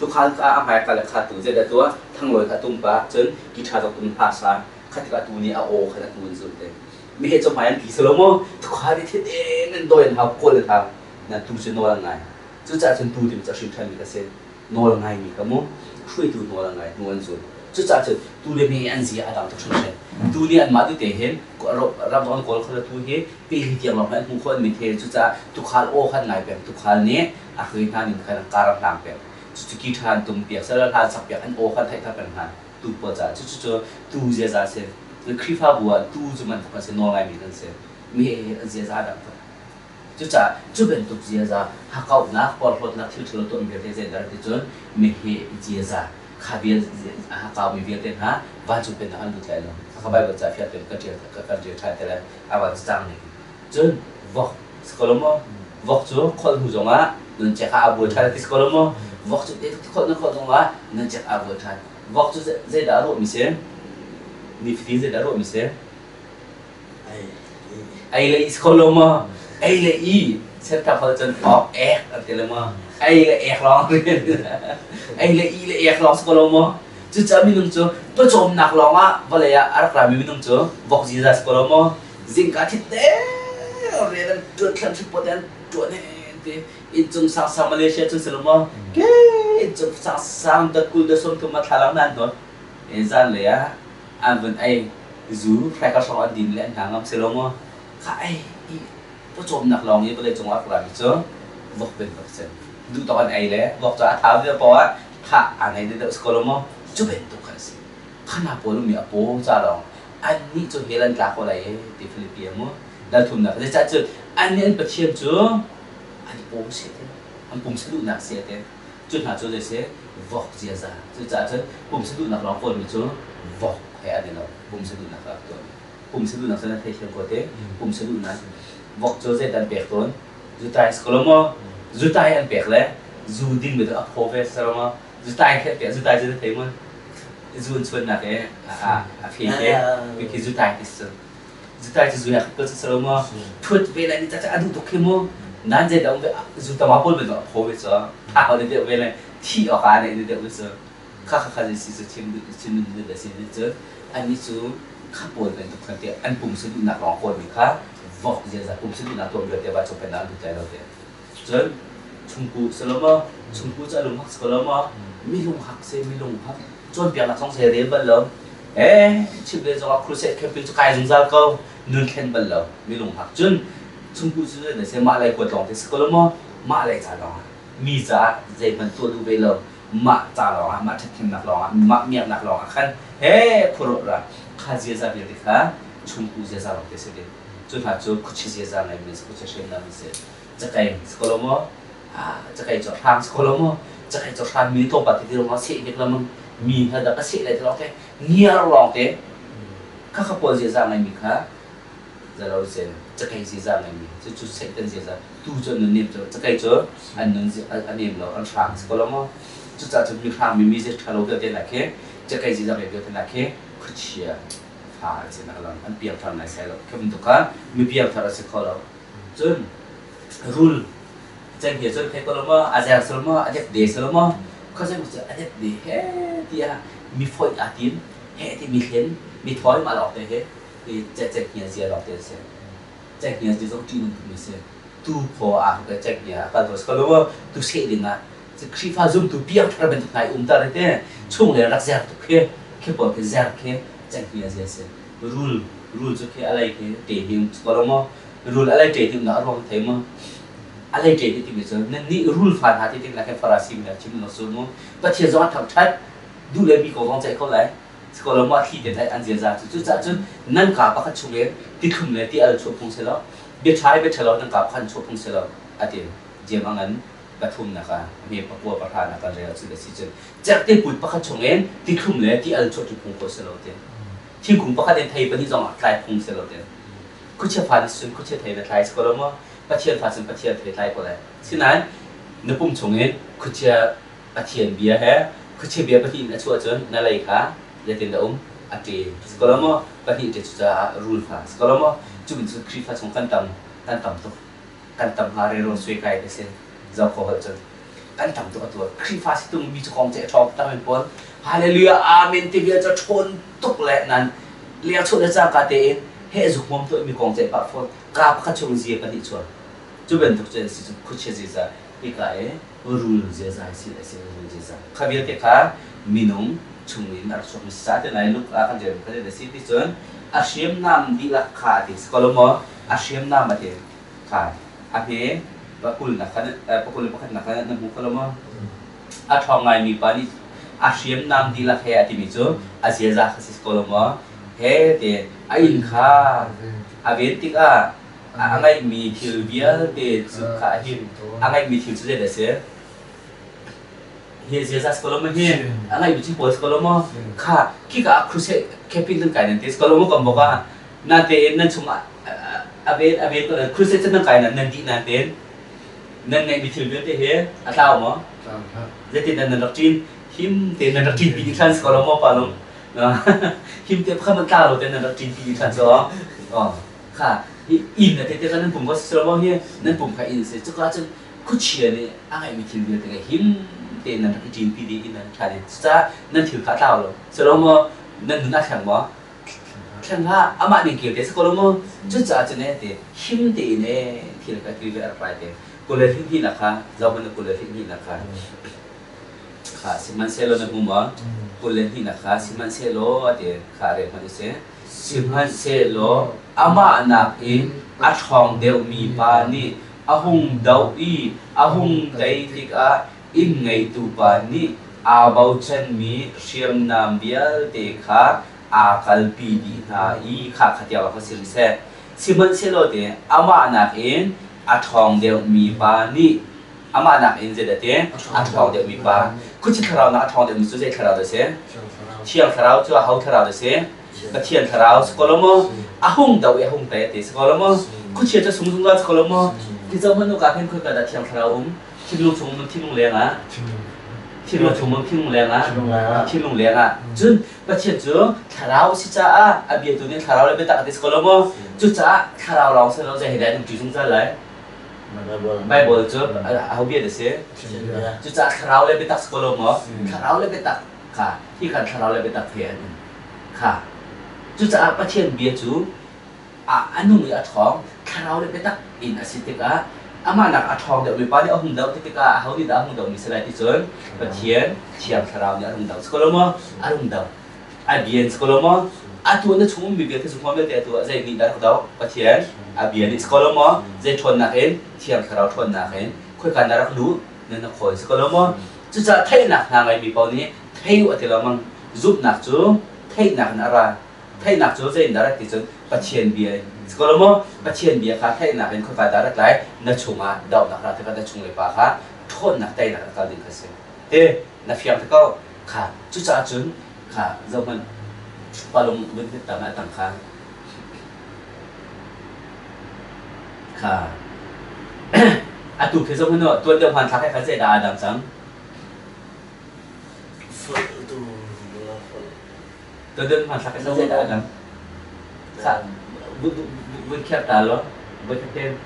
Tukhal kha a hmai kal i kha tu zeidah tuah thanglawi kha tum pah cun guitar zong tum hna sa kha tikah tu nih a aw khan a hnu an zulh te. Meheh cu hmai an tli selo maw tukhal i thit in an dawi an hau kawl an hau na tu cu nawl an ngai. Cucaah cun tu timi cu a hrin ṭhanmi ka si. Nawl ngaimi ka mu hruaitu nawl an ngai hnu an zul. Cucaah cun tu le meheh an zia a dang tuk hringhran. Tu nih anmah tete hin ram an kawl kho le tu hi pehli tiang lawng an hmuh khawh an mit he cucaah tukhal aw khan ngai peng tukhal nih a hrui hna ning khan kar a hlang peng. Cucu guitar an tum piak sel hla sak piak an aw khan theih peng hna tu pawl caah cucu cu tu ziaza si. Khrihfabu ah tu cu bantuk kan si nawl ngaimi kan si. Mi an ziaza a dang tuk. Cucaah cu bantuk ziaza hakauhnak porhlawtnak thil ṭhalo tuahmi vialte zeidah ti cun meheh ziaza kha vial hakaumi vialte hna vancung pennak an lut lai lo. Kha Bible ca fiang tein ka ṭial ka kan ṭial ṭhan te lai. A van cang ning. Cun vok si ko lo maw? Vok cu kholh hnu zongah nuncek ah aa bual ṭhan ti si ko lo maw? Vok cu kholh na kholh zongah nuncek aa bual ṭhan. Vok cu zeidah a ruahmi si? Nifatin zeidah a ruahmi si? Ei le i si kho lo maw? Ei le i serthar kho cun awk ek an ti le maw? Ei le ek lawng ei le i le ek lawng si ko lo maw? Cucaah minung cu pawcawmnak lawng ah vawlei ah a rak rami minung cu vok ziza si ko lo maw? Zingka thit te rian an ṭuan thlan hripawt an ṭuan ti inncung sangsang Malaysia cun si lo maw? Ke inncung sangsang dat 20 dat 30 ma thlalang na an dawt. Zan lei ah an vun ei zu hraikar hrawng an din le an hna ngam si lo maw? Kha ei i pawcawmnak lawng i vawlei cung ah rak rami cu vok bantuk si. Duh tawk an ei le vok cu a thau deuh poah ah thah aa nei deuh si ko lo maw? Cu bantuk kha a si. Khana pawl ummi a paw ca lawng annih cu hell an tla ko lai ee ti Philippi mu dal thumnak zeicah cun annih an Pathian cu an paw seh te an pumsa duhnak seh te cu hna cu zei si vok ziaza cucaah cun pumsa duhnak lawng kawlmi cu vok he an i lo pumsa duhnak a tuah pumsa duhnak cu na theithiam ko te pumsa duhnak vok cu zeidah an pek tawn zutai si ko lo maw zutai an pek le zu ding mi cu a phaw ve si lo maw zutai khe pek zutai cu na thei maw zu an chuannak i a phe te khi zutai ti si zutai cu zu he khat ko si lo maw thut ve lai ni ca a duh tuk khi mu nan zei dah um ve zu tama pawl ve a phaw ve cu thau ne deuh ve le thi awk ah ne deuh ve cu kha kha kha si cu chim chim nun da si cu ani cu kha pawl bantuk khan te an pum sa duhnak lawng kawl mi kha vok ziaza pum sa duhnak tuah mi te ba chok pen an duh lai lo te Cun chungkuh si lo maw, chungkuh cu a lunghak si ko lo maw, mi lunghak si, mi lunghak cawnpiaknak zong zei rel bal lo. Eh, chim ve zongah crusade camping cu kai zungzal ko, nun thlen bal lo, mi lunghak. Cun chungkuh cu zei se mah lei huat lawng te si ko lo maw, mah lei ca lawng ah, mi caah zeihmanh tuah duh ve lo, mah ca lawng ah, mah ṭhathnemnak lawng ah, mah miaknak lawng ah khan he khuaruah ra kha ziaza vialte kha chungkuh ziaza lawng te si ding. Cu hna cu khuachi ziaza ngeimi si, khuachi hriamnam an si. Cakei si ko lo maw? Cakei cu hrang si ko lo maw? Cakei cu hran mi tlawmpal tete lawng seh bik lo mi hna dah ka seh lai ti lawng te ngiar lawng te kha kha pawl ziaza ngeimi kha zalo se cakei ziaza ngeimi cu cu Satan ziaza tu cu an nun nem cu cakei cu an nun a nem lo an hrang si ko lo maw? Cucaah cun mi hrang mi mi zia ṭha lo vialte hna khi cakei ziaza ngei vialte hna khi khuachia Fa an si nak lam an piangthar naisai lo. Khi bantuk kha mi piangthar a si kho lo. Cun rul cenghngia cun thei ko lo maw, a zer sul maw, a depde sul maw, khuazei cu a depde he tiah mi foih aa tim, he ti mi hlen, mi thawi mah lawng te he hi cenghngia zia lawng te a si. Cenghngia ti zong ṭih nung phun a si. Tu phaw aa hruk i cenghngia a kal ko si ko lo maw, tu seh ding ah Khrihfa zumtu piangthar bantuk hna i umter hi te chung le rak zer tuk khi khi pawl khi zer khi cenghngia zia si. Rul rul cu khi a lei khi ṭe hnim ko lo maw? Rul a lei ṭe hnim nak a ruang thei maw? A lei ṭe ti timi cu nannih rul fa hna ti tik na khin Farasi mi chim lo su mu. Pathian zong a thangṭhat duh le mi ko zong ceih ko lai. Ko lo maw thli te an ziaza cu cucaah cun nan kaa pakhat chung in ti thlum le ti al chuah phung si lo bia ṭha i bia ṭhalo nan kaa pakhat chuah phung si lo a ti diam a ngan pathumnak ah hme pakua pahra nak kan rel cu a si cun cerhte put pakhat chung in ti thlum le ti al chuah cu phung khawh si lo ti thingkung pakhat in thei pahnih zong ah tlai phung si lo ti khuachia fa nih cun khuachia thei na tlai si ko lo maw Pathian fa cun Pathian thei tlai ko lai sinain na pum chung in khuachia Pathian bia he khuachia bia pahnih in a chuah cun na lei kha zeitin dah um a ṭe si ko lo maw pahnih ṭe cucaah rul fa si ko lo maw cu cun Khrihfa chung kan tam kan tam tuk kan tam hnga rero sui kai ka si zoh kho holh cun kan tam tuk atu Khrihfa si tung mi cu kong che ṭhawng tak men pawl hallelujah amen ti vial cu ṭhawn tuk le nan leng chuah le cangka tein he zuk hmom tuah mi kong ce pah fawn ka pakhat chung zia pahnih chuan cu bantuk cu si cu khuachia ziza hika e rul ziaza si le si rul ziaza kha vialte kha minung chung in a rak chuak mi sa te lai luk ah kan rel kan si ti cun a hriamnam dihlak kha ti si ko lo maw a hriamnam a ti kha a hme pakul na khan pakul le pakhat na khan na hmu kho lo maw a ṭhawng ngaimi pa nih a hriamnam dihlak he a timi cu a ziaza kha si ko lo maw he te a inn kha a ven tikah a ngeihmi thil vialte cu kha a him a ngeihmi thil cu zeidah a si hi ziaza si ko lo maw hi a ngeihmi thil pawl si ko lo maw kha khika ah crusade camping kan kai nan ti si ko lo maw kan bawk ah natein nan chungah a ven a ven ko crusade cu nan kai nan nan dih natein nan ngeihmi thil vialte hi a tlau maw zeitin nan rak ṭin him tein nan rak ṭin pi dih ṭhan si ko lo maw pa lung him te pakhat man tla lo tein nan rak ṭin pi dih ṭhan cu kha inn a tete kha nan pum ko si lo maw hi nan pum kha inn si cuka cun khuachia nih a ngeihmi thil vialte kha him tein nan rak i ṭin pi dih i nan ṭha dih cucaah nan thil kha a tlau lo si lo maw nan nun a thleng maw Thleng hlah, amah ning kir te si ko lo mu. Cucaah cun ee ti him tein ee thil kha ti ve a rak rai te. Kul le hnih nak kha zohhmanh na 22 nak kha kha sihmanhsehlaw na hmu maw? 22 nak kha sihmanhsehlaw a ti kha rel hmanh usih. Sihmanhsehlaw amah nakin a ṭhawng deuhmi pa nih a hung doh i a hung tei tikah inn ngeitu pa nih aa bochanmi hriamnam vialte kha aa kalpi dih hna i kha kha tiang ka si rih seh. Sihmanhsehlaw te amah nakin a ṭhawng deuhmi pa nih amah nakin zeidah ti a ṭhawng deuhmi pa khuachi thlarau nak a ṭhawng deuhmi cu zei thlarau dah si? Thiang thlarau cu aho thlarau dah si? Pathian thlarau si ko lo maw? A hung do i a hung te ti si ko lo maw? Khuachia cu sung zungzal si ko lo maw? Ti zoh hmanh u ka khin khoi ka dah thiang thlarau um? Thinlung chung um thinlung leng ah thinlung chung um thinlung leng ah thinlung leng ah cun Pathian cu thlarau a si caah a biatu nih thlarau le biatak a ti si ko lo maw? Cucaah thlarau lawng si lo zei he dah an umṭi zungzal lai? Baibal cu aho bia dah si? Cucaah thlarau le biatak si ko lo maw? Thlarau le biatak kha hi kan thlarau le biatak he an um kha. Cucaah Pathian bia cu a nung i a ṭhawng thlarau le biatak in a si tikah amah nak a ṭhawng deuhmi pa nih a hung doh ti tikah aho nih dah a hung dohmi si lai ti cun Pathian Thiang Thlarau nih a hung doh si ko lo maw a hung doh a bian si ko lo maw atu na chung ummi vialte cu huam vialte atu ah zei nih dah rak doh Pathian a bia nih si ko lo maw zei ṭhawnnak in Thiang Thlarau ṭhawnnak in khoika na rak luh na na khawl si ko lo maw cucaah theihnak hna ngeimi paoh nih thei u a ti lo mang zumhnak cu theihnak in a ra Theihnak cu zei in dah rat ti cun Pathian bia in si ko lo maw? Pathian bia kha theihnak in khoika dah rat lai? Na chungah dohnak ra tikah na chung le pa kha ṭhawnnak teinak a kal ding kha si. Te na fiang te ko. Kha cucaah cun kha zohhmanh palung vun hmet tam ah tang kha kha atu khi zohhmanh u tuan deuh hmanthlak he khan zeidah aa dang cang? Foih tu Tuan deuh hmanthlak he khan zeidah aa dang? Kha vun kher ta law voi khat ten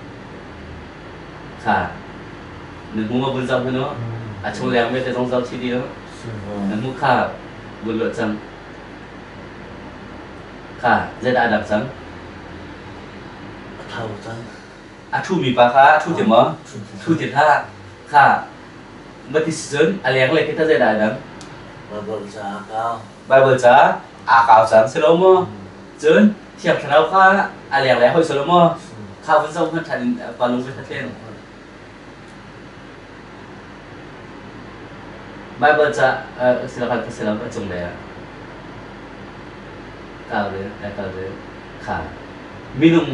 kha na hmu ma vun zoh hmanh u. A chung leng vialte zong zoh chih dih u. Na hmu kha vun luah cang. Kha zeidah a dang cang? A tho cang. A ṭhumi pa kha a ṭhu ti maw? Ṭhu ti hlah. Kha mati si cun a lenglei khi tah zeidah a dang? Baibal ca a kau. Baibal ca aa kau cang si lo maw? Cun Thiang Thlarau kha a lenglei a hoi si lo maw? Kha vun zoh hmanh ṭhan in pa lung va thlen. Baibal ca silakan ka silam a cunglei ah kal rel kal rel kha minung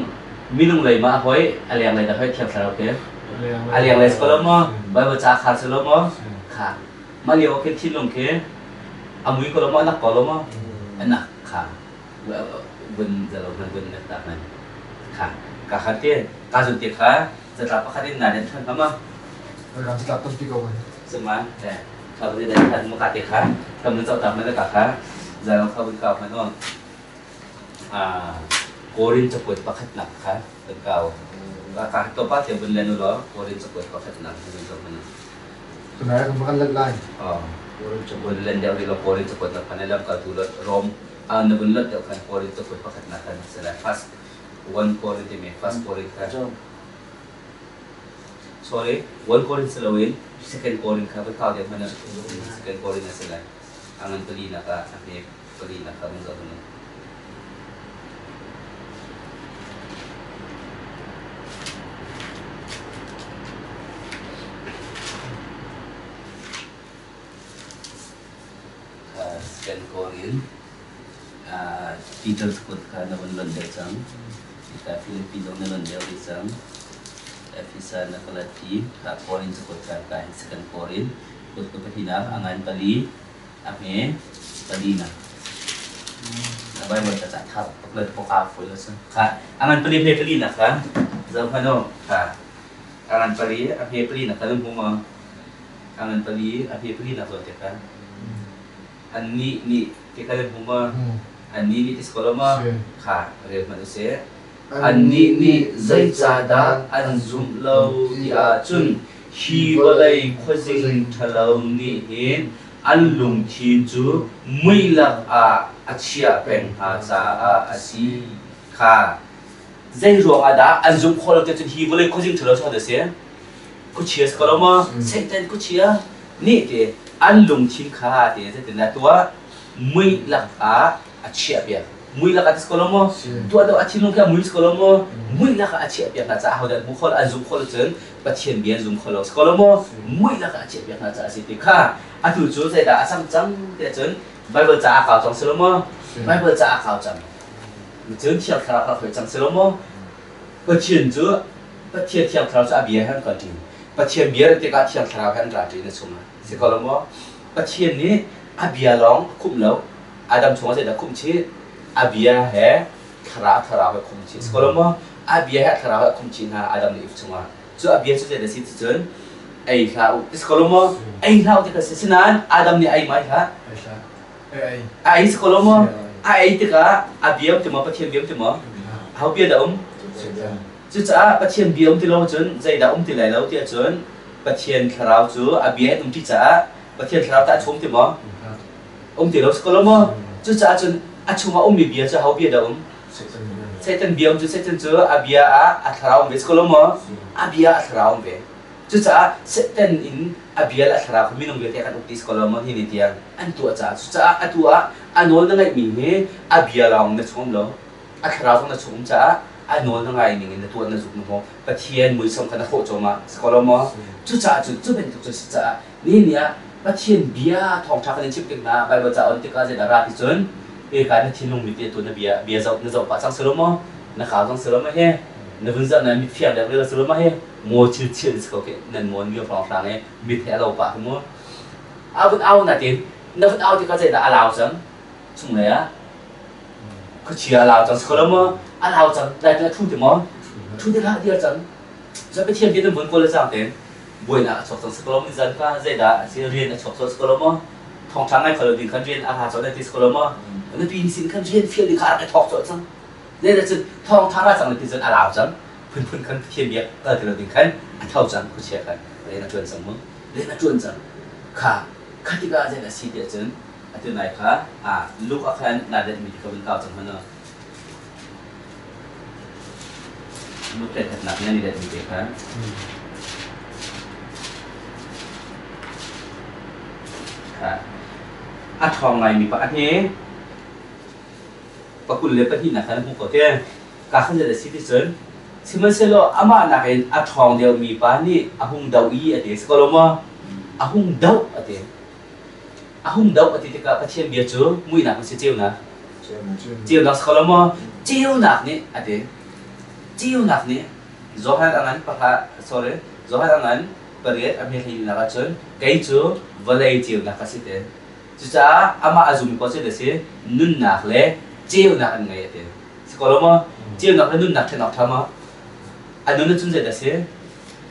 minung lei ma hoi a lenglei dah hoi Thiang Thlarau ke a lenglei si ko lo maw? Baibal ca khar si lo maw? Kha mah lio ah khin thinlung khi a mui ko lo maw a nak ko lo maw? A nak kha vun zalo hman vun nak ta hman kha ka khan te ka zun te kha Catlap pakhat in naa denh ṭhan hnga ma? Kan catlap tampi ko ai. Cuma eh kha vun i denh ṭhan mu ka te kha kam na coh tak na ka kha zalong kha vun kau hman aw. Ah Korin cakuat pakhatnak kha kan kau. Ka ka to pa te vun len u law Korin cakuat pakhatnak vun zoh hman. Tunai kan kan let lai. Oh. Vun len deuh rih law Korin cakuat nak khan lam kaltu Rom ah na vun lot deuh khan Korin cakuat pakhatnak khan sala first one Korin timi first Korin kha Sorry, one Korin si loin second Korin kha va kau deuh hmanh ah second Korin a si lai. A ngan palinak ah a hme palinak kha vung zoh hmanh. Second Korin Peter kut kha na vun lonh deuh cang. Hika Filipi zong na lonh deuh rih cang. Efesa na Galati, ka Korin cakuat kha ka hin second Korin kut ka pahnihnak a ngan pali a hme pali na. Na Bible ka ca thar paklet poka foi lo sun. Kha a ngan pali hme pali na kha zoh hmanh u. Kha a ngan pali a hme pali na kha na hmu maw? A ngan pali a hme pali na zawn te kha. Annih nih ti kha nan hmu maw? Annih nih ti si ko lo maw? Kha rel hmanh u sih. Annih nih zeicahdah an zumh lo ti ahcun hi vawlei khuazing ṭhalo nih hin an lungthin cu muilak ah a chiah peng hna caah a si kha. Zei ruangah dah an zumh khawh lo ti ahcun hi vawlei khuazing ṭhalo cu hodah a si? Khuachia si ko lo maw? Satan khuachia nih ti an lungthin kha ti zeitindah tuah mui lakah a chiahpiak. Mui lakah ti si ko lo maw? Tuah deuh a thinlung khi a mui si ko lo maw? Mui lakah a chiahpiak hna caah ahodah an hmu kho lo, an zum kho lo cun Pathian bia an zum kho lo si ko lo maw? Mui lakah a chiahpiak hna caah a si ti kha atu cu zeidah a cang cang tiah cun Bible ca a kau cang si lo maw? Bible ca a kau cang. Cun Thiang Thlarau kha khoi cang si lo maw? Pathian cu Pathian Thiang Thlarau cu a bia he an kal ṭi. Pathian bia rat tikah Thiang Thlarau he an ra ṭi na chungah. Si ko lo maw? Pathian nih a bia lawng a khumh lo. Adam chungah zeidah khumh chih? A bia he thlarau thlarau he khumh chih. Si ko lo maw? A bia he a thlarau he a khumh chih hna Adam le Eve chungah. Cu a bia cu zeidah si ti cun ei hlah u. Ti si ko lo maw? Ei hlah u ti kha si. Sinain Adam nih ei ma ei hlah? A ei si ko lo maw? A ei tikah a bia um ti maw? Pathian bia um ti maw? Aho bia dah um? Cucaah Pathian bia um ti lo cun zeidah um ti lai lo tiah cun Pathian thlarau cu a bia in um ti caah Pathian thlarau tah a chung ti maw? Um ti lo si ko lo maw? Cucaah cun a chungah ummi bia cu aho bia dah um? Satan bia um cu Satan cu a bia ah a thlarau um ve si ko lo maw? A bia ah a thlarau um ve. Cucaah Satan in a bia le a thlarau kha minung vialte kan uk ti si ko lo maw hi ni tiang an tuah caah cucaah atu ah a nawl na ngaihmi hi a bia lawng na chung um lo a thlarau zong na chung um caah a nawl na ngai ning in na tuah na zuk na hmu Pathian muisam kha na hrawh cawmah si ko lo maw cucaah cun cu bantuk cu si caah ni ni ah Pathian bia thawngṭha kan in chimh tik hna Baibal ca on tikah zeidah ra ti cun eka na thinlung mit te tu na bia bia zoh na zoh pah cang si lo maw na kau cang si lo maw he na vun zoh na mit fiang deuh rel si lo maw he maw thil thil si ko ke nan mawn mi hrawng hrang e mit he a lo pah mu a vun au na tin na vun au tikah zeidah a lau cang chung lei ah khuachia a lau cang si ko lo maw a lau cang lai a thu ti maw thu ti hlah dir cang za pathian bia nan vun kawl le cang ten buainak a chuak cang si ko lo ni zan ka zeidah a si rian a chuak sual si ko lo maw thongṭha ngai kho lo ding khan rian a ha cawh na ti si ko lo maw na pi ni sin khan rian fial ding kha a rak i thawk cawh cang. Zeidah cun thawngtha ra cang le ti cun a lau cang. Phunphun khan Pathian bia kal ti lo ding khan a tho cang khuachia khan rian a ṭuan cang mu. Rian a ṭuan cang. Kha kha tikah zeidah a si tiah cun atu nai kha a Luke ah khan naa denhmi ti kha vun kau cang hmanh u. Luke ṭhenṭhatnak nan i denhmi te kha. Kha a ṭhawng ngaimi pa a hne pakul le pahnihnak khan a hmuh ko te. Ka khan zeidah a si ti cun sihmanhsehlaw amah nakin a ṭhawng deuhmi pa nih a hung doh i a ti a si ko lo maw? A hung doh a ti. A hung doh a ti tikah Pathian bia cu muihnak a si ceunak. Ceunak si ko lo maw? Ceunak nih a ti. Ceunak nih Johan a ngan pakhat sorry Johan a ngan pariat a hme hleilinak ahcun kei cu vawlei ceunak ka si te. Cucaah amah a zummi paoh cu a si nunnak le ceunak an ngei a ti. Si ko lo maw? Ceunak le nunnak ṭhen awk ṭha maw? A nun ahcun zeidah a si?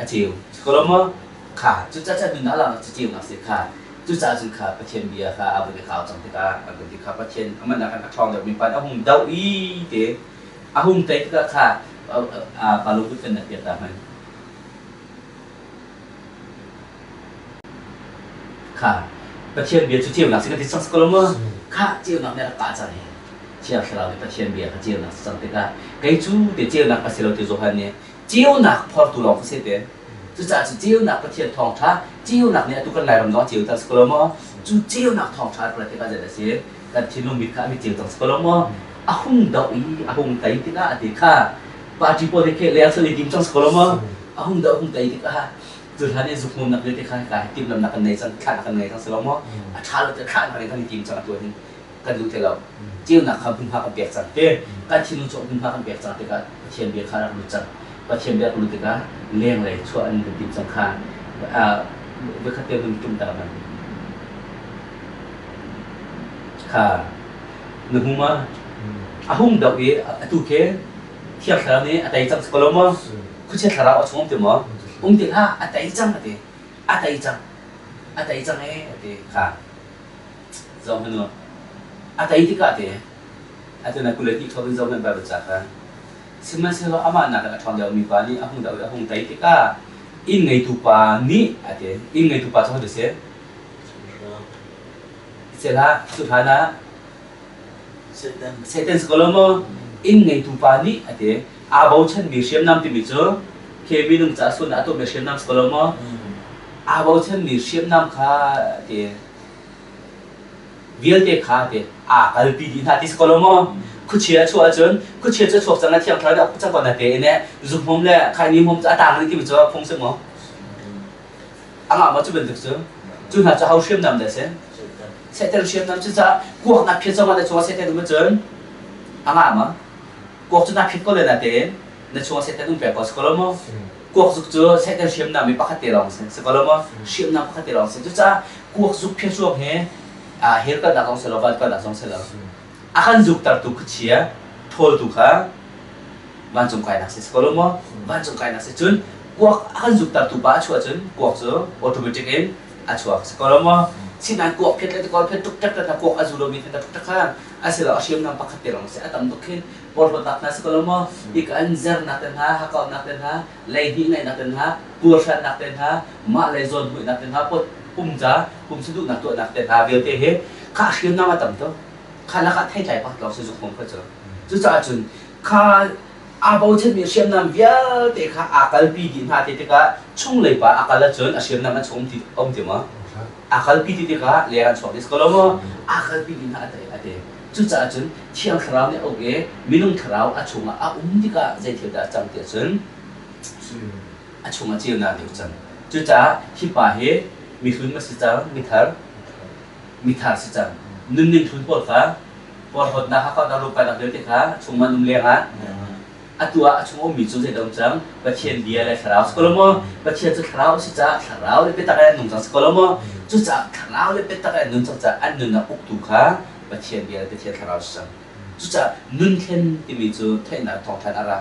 A ceu. Si ko lo maw? Kha cucaah nunnak laknak cu ceunak si kha. Cucaah cun kha Pathian bia kha a vun i kau cang tikah a vun ti kha Pathian amah nakin a ṭhawng deuhmi pa nih a hung doh i te a hung tei tikah kha pa lungput kan nak piak ta hmanh. Kha Pathian bia cu ceunak si kan ti cang si ko lo maw? Kha ceunak nih a rak kah cang hi. Thiang Thlarau nih Pathian bia kha ceunak si cang tikah kei cu te ceunak ka si lo ti Johan nih ceunak phortu lawng ka si te. Cucaah cu ceunak Pathian thawngṭha ceunak nih atu kan Lairam zong a ceu cang si ko lo maw? Cu ceunak thawngṭha rak rat tikah zeidah a si? Kan thinlung mit kha a mit ceu cang si ko lo maw? A hung doh i a hung tei tikah a ti kha party pawl he khe leng sal i dim cang si ko lo maw? A hung doh hung tei tikah cu hlan i zukhmumnak vialte kha hika hi timhlamhnak kan nei cang thlah kan ngei cang si lo maw? A ṭha lo tiah thlah kan kan i tim cang atu hin kan duh ti lo. Ceunak kha hmunhma kan pek cang te kan thinlung cu hmunhma kan pek cang tikah Pathian bia kha rak lut cang. Pathian bia rak lut tikah lenglei chuah an kan tim cang kha voikhat te hun ṭum ta man. Kha na hmu ma? A hung doh i atu khi Thiang Thlarau nih a tei cang si ko lo maw? Khuachia thlarau a chung um ti maw? Um ti hlah, a tei cang a ti. A tei cang. A tei cang ee a ti. Kha. Zoh hmanh u. A tei tikah te, atu na kul le hnih thawk in zoh hmanh Bible ca kha. Sihmanhsehlaw amah nakin a ṭhawng deuhmi pa nih a hung doh i a hung tei tikah inn ngeitu pa nih a ti. Inn ngeitu pa cu hodah si? Sehlah, cu hlan ah Satan si ko lo maw? Inn ngeitu pa nih a ti. Aa bochanmi hriamnam timi cu khi minung ca sualnak a tuahmi hriamnam si ko lo maw? Aa bochanmi hriamnam kha a ti. Vialte kha a ti. Aa kalpi dih hna ti si ko lo maw? Khuachia a chuah ahcun khuachia cu a chuak cang a thiang thlarau nih a uk cang ko na te in zukhmawm le khaini hmawm cu a tang rih timi cu phung si maw? A ngah maw cu bantuk cu? Cu hna cu ho hriamnam dah a si? Satan hriamnam cu caah kuak nak phiat zongah na chungah Satan um ahcun a ngah maw? Kuak cu naa phiat ko le natein na chungah Satan um peng ko si ko lo maw? Kuak zuk cu Satan hriamnam i pakhat te lawng si si ko lo maw? Hriamnam pakhat te lawng si. Cucaah kuak zuk phiat ruang hi hell kalnak zong si lo, van kalnak zong si lo. A kan zuktertu khuachia ṭhawltu kha vancung kainak si ko lo maw? Vancung kainak si cun kuak a kan zuktertu pa a chuah cun kuak cu automatic in a chuak si ko lo maw? Sinain kuak phiat le tikawl phiat tuk tek tek kuak a zu lomi tuk tek kha a si lo a hriamnam pakhat te lawng si a tam tuk khi porhlawtnak hna si ko lo maw? Hika an zernak te hna, hakauhnak te hna, leihnih ngeihnak te hna, puarhrannak te hna, mah le zawnhmuihnak te hna, pot pum ca pum saduhnak tuahnak te hna vialte hi kha hriamnam a tam tuk. Kha lakah theitlai pakhat lawng si zukmung kha cu. Cucaah cun kha aa bochanmi hriamnam vialte kha aa kalpi dih hna ti tikah chunglei pa a kal ahcun a hriamnam an chung um ti um ti maw? Aa kalpi ti tikah leng an chuak dih ko lo maw? Aa kalpi dih hna a te a ti. Cucaah cun Thiang Thlarau nih a uk i minung thlarau a chungah a um tikah zei thil dah a cang ti ahcun a chungah ceunak nih a cang. Cucaah hi pa hi mihlun ma si cang, mithar mithar si cang. Nunning hlun pawl kha porhlawtnak hakauhnak lungpainak vialte kha chungman um lengah atu ah a chung ummi cu zeidah um cang Pathian bia le thlarau si ko lo maw Pathian cu thlarau a si caah thlarau le biatak in an nung cang si ko lo maw cucaah thlarau le biatak in an nun cang caah an nunnak uktu kha Pathian bia le Pathian thlarau si cang cucaah nun thlen timi cu theihnak thawngthan a ra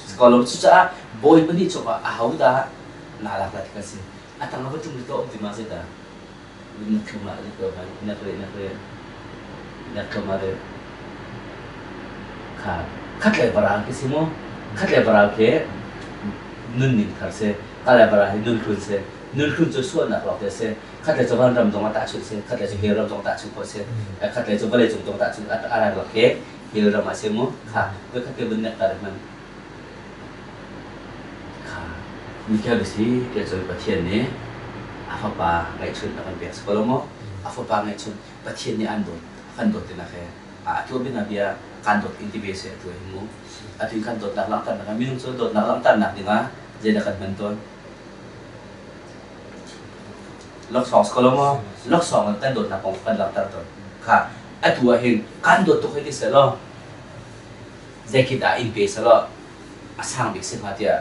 si ko lo cucaah Bawipa nih cungah ahodah naa lak lai ti kan si a tang a va ṭum rih um ti ma zeidah Na thlum ah ko na re na re na thlum ah re kha. Khatlei varal khi si mu. Khatlei varal khi nunning thar si. Kalay varal hi nunhlun si. Nunhlun cu sualnak lawng te si. Khatlei cu vanram zong ah tahchunh si. Khatlei cu hell ram zong tahchunh khawh si. Khatlei cu vawlei cung zong tahchunh a rai bak khi hell ram ah si mu. Kha voikhat te vun nek ta hmanh. Kha Michael si tiah cun Pathian nih a fapa ngeihchunh a kan pek si ko lo maw? A fapa ngeihchunh Pathian nih an dawt a kan dawt tinak he a tuah bina bia kan dawt in ti ve seh atu hi mu. Atu in kan dawtnak langhternak ah minung cu dawtnak langhternak dingah zeidah kan hman tawn? Laksawng si ko lo maw? Laksawng in kan dawtnak kong kan langhter tawn. Kha atu ah hin kan dawt tuk hei ti seh law Zeikhi dah inn pe selaw a sang bik si hnga tiah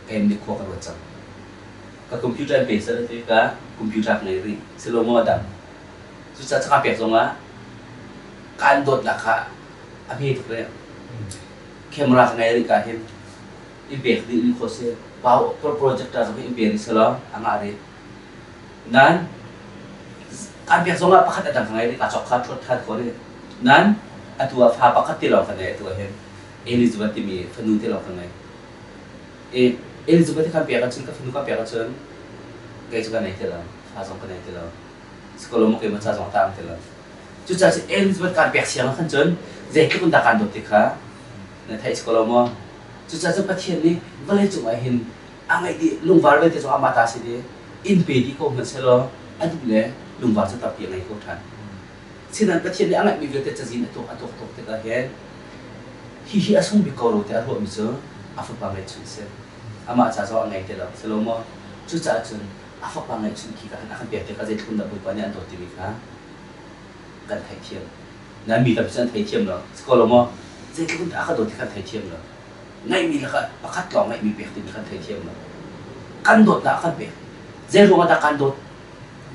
keim nih khua ka ruat cang. Ka computer in pe selaw ti ka computer ka ngei rih. Silo maw a dang. Cucaah caka pek zongah kaan dawtnak kha a hme tuk rih. Camera ka ngei rih ka hin in pek dih rih khawh si. Power projector zong hi in pe rih selaw a ngah rih. Nain kaan pek zongah pakhat a dang ka ngei rih, kaa cawk kha ṭhuat ṭhan khawh rih. Nain atu ah fa pakhat ti lawng ka ngei atu ah hin Elizabeth timi fanu ti lawng ka ngei. I Elizabeth hi kan pek ahcun ka fanu kan pek ahcun kei cu ka nei ti lo, fa zong ka nei ti lo. Sikolo keimah ca zong a tang ti lo. Cucaah cun Elizabeth kaan pek siang ah khan cun zeitluk in dah kaan dawt ti kha na theih si ko lo maw? Cucaah cun Pathian nih vawlei cung ah hin a ngeih dih lungvar vialte zong amah ta si dih inn pe dih ko hmanh sehlaw a duh le lungvar cu tampi a ngei ko ṭhan. Sinain Pathian nih a ngeihmi vialte cazin a tuak a tuak tuk tikah hin hihi a sung bik ko lo tiah a ruahmi cu a fapa ngeihchun a si. Amah ca zong a ngei ti lo. Si lo maw? Cucaah cun a fapa ngeihchun khi ka a kan pek tikah zeitluk in dah Bawipa nih an dawt timi kha kan theihthiam. Nain mi tampi cu an theithiam lo. Si ko lo maw? Zeitluk in dah a ka dawt ti kha an theithiam lo. Ngeihmi lakah pakhat lawng ngeihmi pek timi kan theithiam lo. Kan dawtnak a kan pek. Zei ruangah dah kan dawt?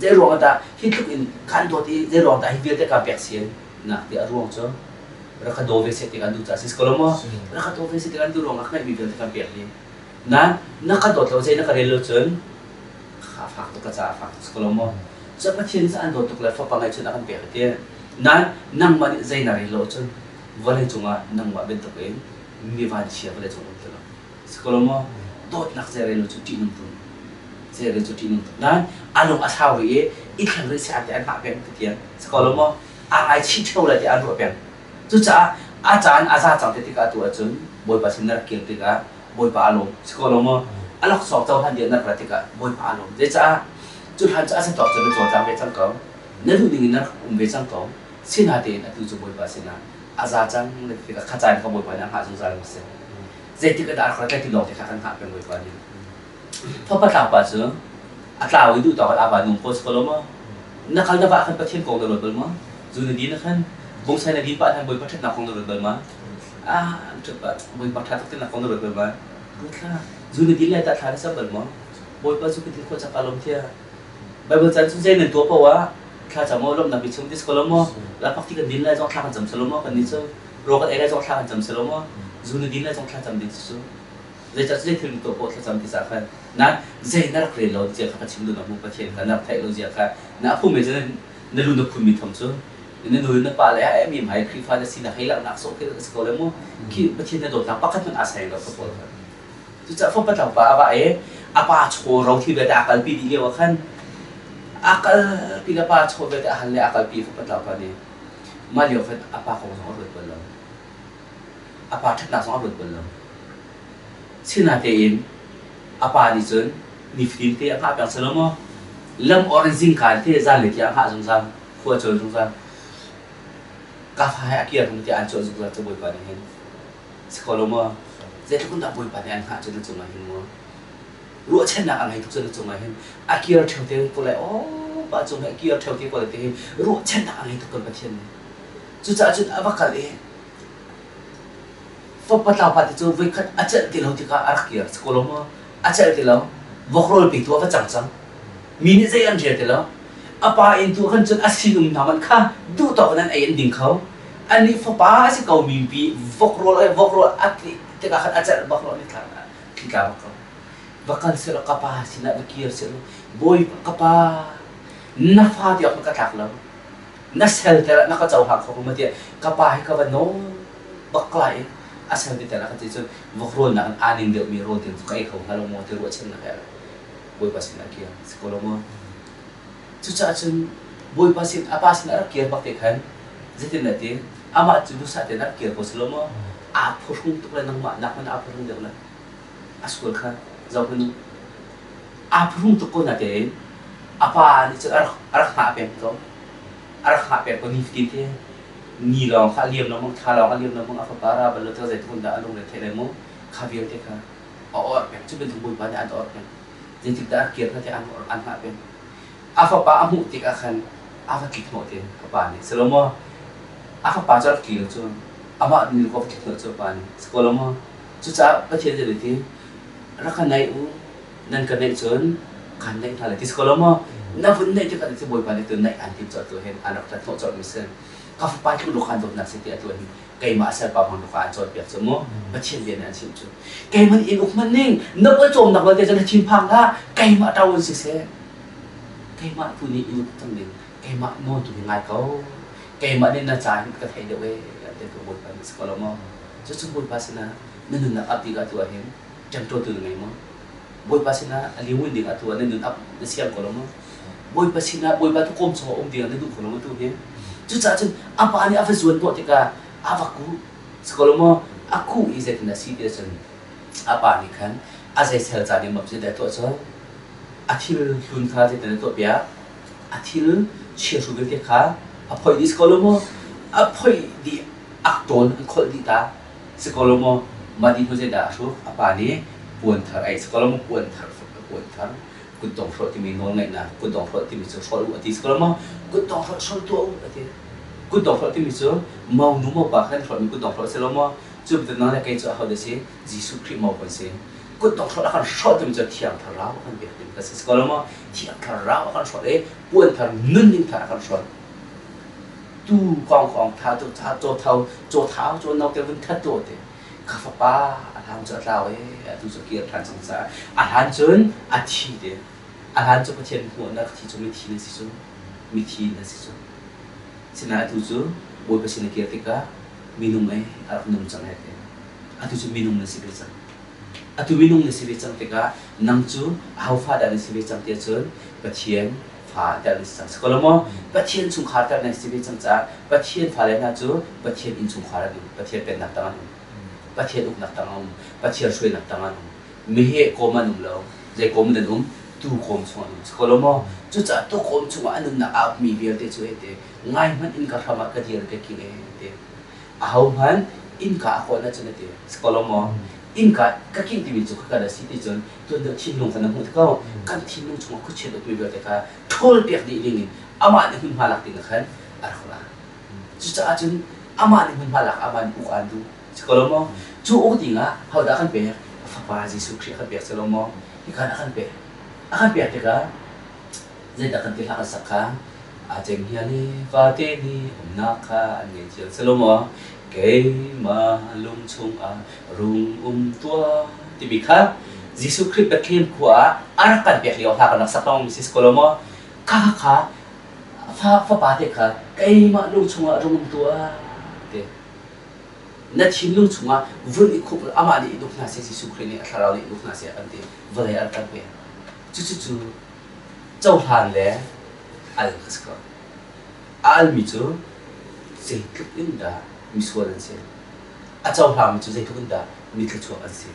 Zei ruangah dah hi tluk in kan dawt i zei ruangah dah hi vialte kaa pek sian nak ti a ruang cu rak ka daw ve seh ti kan duh caah si ko lo maw? Rak ka daw ve seh ti kan duh ruangah ka ngeihmi vialte kan pek dih. Nain na ka dawt lo zei na ka rel lo cun a fak tuk ka caah a fak tuk si ko lo maw? Cu Pathian nih an dawt tuk le fapa ngeih cun a kan pek ti. Nain nangmah nih zei na rel lo cun vawlei cungah nangmah bantukin mi vanchia vawlei cung um ti lo. Si ko lo maw? Dawtnak zeirel lo cu ṭihnung tuk. Zeirel cu ṭihnung tuk. Nain a lung a sau rih i i thleng rih seh ti an hngah peng ti tiang. Si ko lo maw? Aa ngaichih ṭheo lai ti an ruah peng. Cucaah a caan a za cang ti tikah tu ahcun Bawipa sin na rak kir tikah Bawipa a lawm. Si ko lo maw? A laksawng cohlan ding na rak rat tikah Bawipa a lawm. Zeicah? Cu hlan cu a si tawk cu na cawlcang ve cang ko. Na duh ning in na rak um ve cang ko. Sinatein atu cu Bawipa sinah a za cang na ti tikah kha caan kha Bawipa nih a hngah zungzal mi a si. Zeitik ah dah a rak rat lai ti lawng te kha kan hngah peng Bawipa nih. Fapa tlangpa cu a tlau i duh tawk in aa van um ko si ko lo maw? Na kal na vah khan Pathian kong na ruat bal maw? Zu na din khan bungsai na din pah khan Bawipa ṭhatnak kong na ruat bal ma? Ah, Bawipa ṭha tuk tinak kong na ruat bal ma? Ruat hlah. Zu na din lai tah thla na cam bal maw? Bawipa cu ka thil khawh cak kaa lawm tiah. Baibal caan cu zei nan tuah paoh ah thla cam maw lawmhnak bi chung ti si ko lo maw? Lapak ti kan din lai zong thla kan cam si lo maw? Kannih cu rawl kan ei lai zong thla kan cam si lo maw? Zu na din lai zong thla cam ding si cu. Zeicah zei thil na tuah paoh thlacam ti cah khan na zei na rak rel lo zia kha ka chim duh na hmu Pathian kha na rak theih lo zia kha na phum me na lu na phun mi thom cu na nu na pa le ai mi mai Khrihfa na sinak hei laknak sawh khi si ko le mu khi Pathian na dawtnak pakhat hmanh aa seng lo ka pawl kha cucaah fapa tlangpa a va i a pa chaw ro thi vialte a kalpi dih lio ah khan a kalpi le pa chaw vialte a hal le a kalpi fapa tlangpa nih mah lio khan a pa kong zong a ruat bal lo a pa ṭhatnak zong a ruat bal lo. Sinatein a pa nih cun nifatin te a hngah peng selaw maw lam or in zingka te zanlei tiang a hngah zungzal, khua a cawn zungzal. Ka fa he a kir hnu tiah an cawn zungzal cu Bawipa nih hin si ko lo maw? Zeitluk in dah Bawipa nih an hngah cu na cungah hin maw? Ruahchannak a ngei tuk cu na cungah hin a kir ṭheo te ko lai aw pa cung he a kir ṭheo te ko lai ti hi ruahchannak a ngei tuk kan Pathian nih. Cucaah cun a va kal i Fapa tlangpa te cu voikhat a celh ti lo tikah a rak kir. Si ko lo maw? A celh ti lo. Vok rawl petu a va cang cang. Mi nih zei an rel ti lo. A pa inn tu khan cun a sinum hna hmanh kha duh tawk in an ei an ding kho. Anih fapa a si ko mi pi vok rawl vok rawl a tli tikah khan a celh bak lo ni thla tla bak ko. Va kal seh ka pa sinah va kir seh bawi ka pa na fa tiah ka tlak lo. Na sel te na ka cohlang kho ko ma tiah ka pa hi ka va nawl bak lai. A sal ti tel a ka ti cun vok rawl nakin aa ning deuhmi rawl tiang cu ka ei kho hnga lo maw ti ruahchannak he Bawipa sinah a kir. Si ko lo maw? Cucaah cun Bawipa sin a pa sinah a rak kir bak te khan zeitin dah ti amah cu duhsah tein a rak kir ko si lo maw? Aa phuhrung tuk le nangmah nak hmanh aa phuhrung deuh le a sual kha zoh hmanh u. Aa phuhrung tuk ko natein a pa nih cun a rak a rak hngah peng ko. A rak hngah peng ko nifatin te. Ni lawng kha a liam lengmang, thla lawng a liam lengmang, a fapa ra bal lo tikah zeitluk in dah a lungre theih lai mu. Kha vialte kha a orh peng. Cu bantuk Bawipa nih an orh peng. Zeitik dah a kir hnga tiah an orh an hngah peng. A fapa a hmuh tikah khan a va tlik hnawh te a pa nih. Si lo maw? A fapa cu a rak tli lo cu. Amah nih a va tlik hnawh cu a pa nih. Si ko lo maw? Cucaah Pathian nih a ti, rak ka naih u, nan ka naih cun kaan naih hna lai ti si ko lo maw? Na vun naih tikah ti Bawipa nih tu naih aan tim colh tu hin an rak ṭhat hnawh colhmi si. Ka fapa tluk luk aan dawtnak si ti atu hin keimah salpa hmang luk ah an cawnpiak cu mu. Pathian bia nih an chimh cu. Keimah nih in uk hmanh ning, na pawcawmnak vialte cu na thinphang hlah, keimah ṭo in siseh. Keimah tu nih in uk cang ding, keimah nawl tu hi ngai ko. Keimah nih na ca hin ka theih deuh ee, ti tu Bawipa nih si ko lo maw? Cucu Bawipa sinah na nunnak ap dih atu ahhin ṭemṭawtu na ngei maw? Bawipa sinah a liwin ding atu ah na nun ap na siang ko lo maw? Bawipa sinah Bawipa tu kawm chungah um ding ah na duh ko lo maw tu hi? Cucaah cun a pa nih a va zuan hnawh tikah a va kuh. Si ko lo maw? A kuh i zeitin a si ti ahcun a pa nih khan a zeisel caan i map zeidah a tuah cun a thil hlun kha zeitin a tuahpiak? A thil chiahru vialte kha a phoih dih si ko lo maw? A phoih dih ak tawn an kholh dih ta si ko lo maw mah dih hnu zeidah a hruk a pa nih puan thar ei si ko lo maw puan thar puan thar kutdong hrawh timi nawlngeihnak kutdong hrawh timi cu hrawh u a ti si ko lo maw kutdong hrawh hrawh tuah u a ti kutdong hrawh timi cu monu mopa khan hrawhmi kutdong hrawh si lo maw cu bantuk nang le kei cu aho dah si Jesuh Khrih mo kan si kutdong hrawh a kan hrawh timi cu thiang thlarau a kan pek timi ka si si ko lo maw thiang thlarau a kan hrawh i puan thar nunning thar a kan hrawh Tu kawngkawng tha tu tha caw thau caw thau caw no te vun that tu te ka fapa a hlan cu a tlau e atu cu kir than cang caah a hlan cun a thi te a hlan cu Pathian hmuhnak thi cu mithi na si cu mithi na si cu sinain atu cu Bawipa sin a kir tikah minung e a rak nung cang he te atu cu minung na si ve cang atu minung na si ve cang tikah nang cu aho fa dah na si ve cang tiah cun Pathian fa ter na si cang. Si ko lo maw? Pathian chungkhar ter na si ve cang caah Pathian fale hna cu Pathian innchungkhar an um, Pathian pennak tang an um, Pathian uknak tang an um, Pathian hruainak tang an um. Meheh kawm an um lo, zei kawm in an um? Tu kawm chung an um. Si ko lo maw? Cucaah tu kawm chungah an nunnak aa upmi vialte cu hei ngai hmanh innka hram ah ka dir ka king ee ti. Ahohmanh innka a kawl ahcun a ti. Si ko lo maw? Innka ka king timi cu khaka dah si ti cun tuan deuh thinlung kha na hmuh ko. Kan thinlung chungah khuachiat ukmi vialte kha ṭhawl piak dih ding in amah nih hmunhma lak ding ah khan a rak ra. Cucaah cun amah nih hmunhma lak amah nih uk aan duh. Si ko lo maw? Cu uk ding ah hodah kan pek? A fapa Jesuh Khrih a kan pek si lo maw? Hika a kan pek. A kan pek tikah zeidah kan ti hlah kan sak kha aa cenghngia le vate nih umnak kha an ngei cio si lo maw keimah lung chungah rung um tuah timi kha Jesuh Khrih Bethlehem khua ah a rak kan pek lio hla kan rak sak lengmang mi si ko lo maw kha kha kha fa fapa te kha keimah lung chungah rung um tuah ti na thinlung chungah vun i khup amah nih i duk hna seh Jesuh Khrih nih a thlarau nih i duk hna seh a kan ti vawlei a rak kan pek cucu cu cohlan le al ka si ko. A almi cu zeitluk in dah misual an si. A cohlangmi cu zeitluk in dah mi thluachuak an si.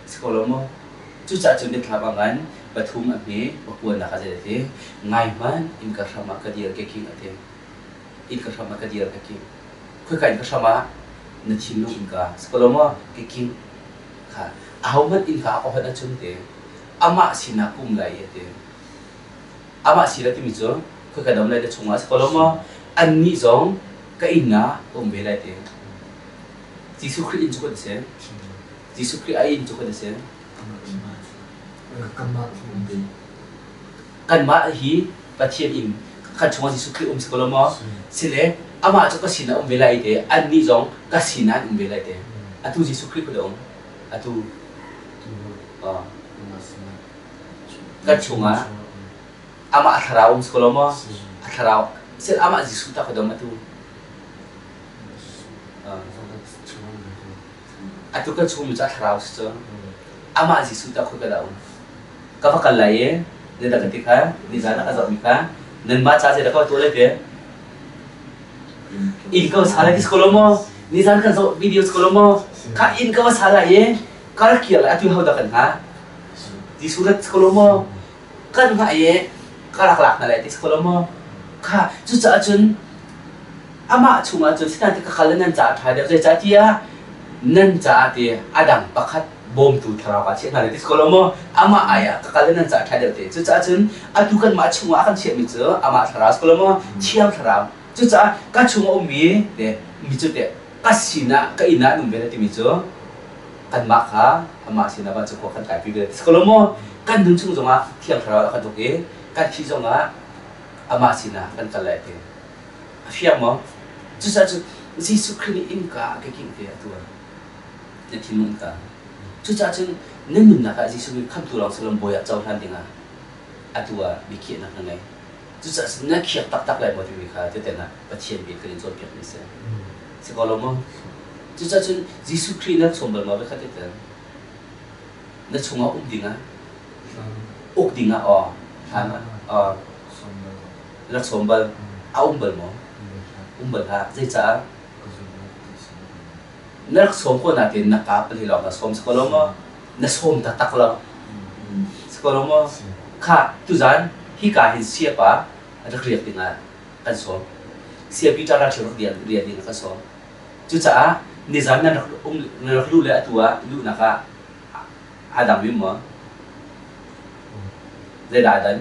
Si ko lo maw? Cucaah cun biathlam a ngan, pathum a hme, pakuanak ah zei a ti? Ngai hmanh, innka hram ah ka dir ka king a ti. Innka hram ah ka dir ka king. Khoika innka hram ah na thinlung innka si ko lo maw? Ka king. Kha ahohmanh innka a ka hon ahcun ti amah sinah ka um lai i a ti. Amah sinah timi cu khoi ka dam lai na chungah a si ko lo maw? Annih zong ka inn ah ka um ve lai ti. Jesuh Khrih inn cu kan si. Jesuh Khrih a inn cu kan si. Kanmah hi Pathian inn kan chungah Jesuh Khrih um si ko lo maw? Sile amah cu ka sinah um ve lai te, annih zong ka sinah an um ve lai te. Atu Jesuh Khrih kut a um. Atu kan chungah amah a thlarau um si ko lo maw? A thlarau sel amah Jesuh ta ka dom atu. Atu kan chungmi cu a thlarau si cu. Amah Jesuh tah khoi ka dah um? Ka va kal lai i zeidah ka ti kha nizan ah ka zohmi kha nanmah ca zeidah ka va tuah lai ti? Inn ka va sa lai ti si ko lo maw? Nizan kan zoh video si ko lo maw? Kha inn ka va sa lai i ka rak kir lai atu ho dah kan hngah? Jesuh rat si ko lo maw? Kan hngah i ka rak lak hna lai ti si ko lo maw? Kha cucaah cun amah chungah cun sinain ti ka kal nan caah ṭha deuh zeicahtiah nan caah ti a dang pakhat bawmtu thlarau kaa chiah hna lai ti si ko lo maw? Amah ai ah ka kal nan caah ṭha deuh ti. Cucaah cun atu kanmah chungah a kan chiahmi cu amah thlarau si ko lo maw? Thiang thlarau. Cucaah ka chung a ummi te mi cu teh ka sinah ka inn ah an um ve lai timi cu kanmah kha amah sinah vancung khua kan kaipi ve lai ti si ko lo maw? Kan nun chung zongah Thiang Thlarau a kan uk i kan thih zongah amah sinah kan kal lai ti. A fiang maw? Cucaah cu Jesuh Khrih nih innka a ka kingh te a tuar. Na thinlung innka. Cucaah cun na nunnak ah Jesuh nih khamhtu lawng si lo bawi ah cohlan dingah atu ah biakhiahnak na ngei. Cucaah cun na khiak taktak lai maw timi kha tutan ah Pathian bia kan in cawnpiakmi a si. Si ko lo maw? Cucaah cun Jesuh Khrih na sawm bal maw voikhat te Na chungah um dingah uk dingah aw hlan ah rak sawm bal a um bal maw? Um bal hlah. Zeicah? Na rak sawm ko nain na kaa pali lawng na sawm si ko lo maw? Na sawm taktak lo. Si ko lo maw? Kha tuzan hika hin siapa rak riak dingah kan sawm. Sia Peter rak riak dingah kan sawm. Cucaah nizan nan rak um nan rak luh le atu ah luhnak ah aa dang mi maw? Zeidah aa dan?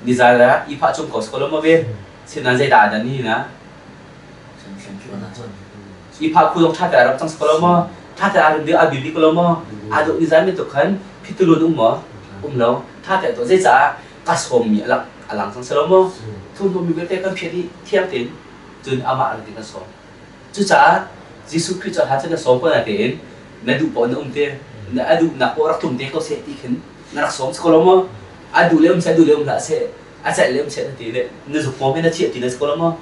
Nizan ah i phah chung ko si ko lo maw ve? Sinain zeidah aa dan ni na? I phah khu zong ṭha te a ram cang si ko lo maw? Ṭha te aa rim dih aa bil dih ko lo maw? Aa dawh nizan bantuk khan phitulun um maw? Um lo. Ṭha te a tuah. Zeicah ka sawmmi a lang a lang cang si lo maw? Thurhnawmmi vialte kan phiah dih thiang tein cun amah rak ti kan sawm. Cucaah Jesuh Khrih cu hlan cun na sawm ko na tein na duh paoh na um te na a duhnak paoh rak tlung te ko seh ti khin na rak sawm si ko lo maw? A duh le um seh, a duh le um hlah seh, a celh le um seh na ti le na zuk pawm he na chiah ti na si ko lo maw?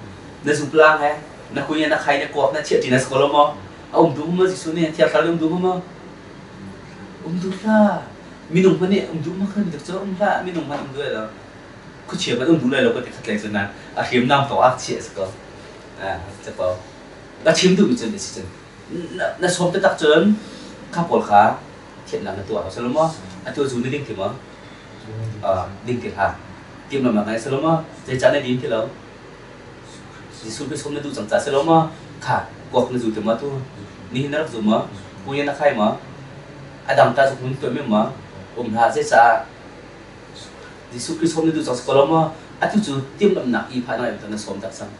Na zuplang he na kui he na khai na kuak na chiah ti na si ko lo maw? A um duh maw Jesuh nih Thiang Thlarau nih um duh maw? Um duh hlah. Minung hmanh nih um duh ma khan cu um hlah. Minung hmanh um duh lo. Khuachia hmanh um duh lai lo ka ti khat lei cun na a hriamnam tawk ah chiah si ko. Ca ko. Ka chim duhmi cun si cun na sawm taktak cun kha pawl kha thiannak na tuah hau maw? Atu zu na ding ti maw? Ding ti hlah. Timhlamhnak ngai si lo maw? Zeicah na din ti lo? Jesuh Khrih sawm na duh cang ca si lo maw? Kha kuak na zu ti maw tu? Nihin na rak zu maw? Punya na khai maw? A dang ta zuk nun tuah mi maw? Um hlah zeicah Jesuh Khrih sawm na duh cang si ko lo maw? Atu cu timhlamhnak i phah na ngai na sawm tak cang.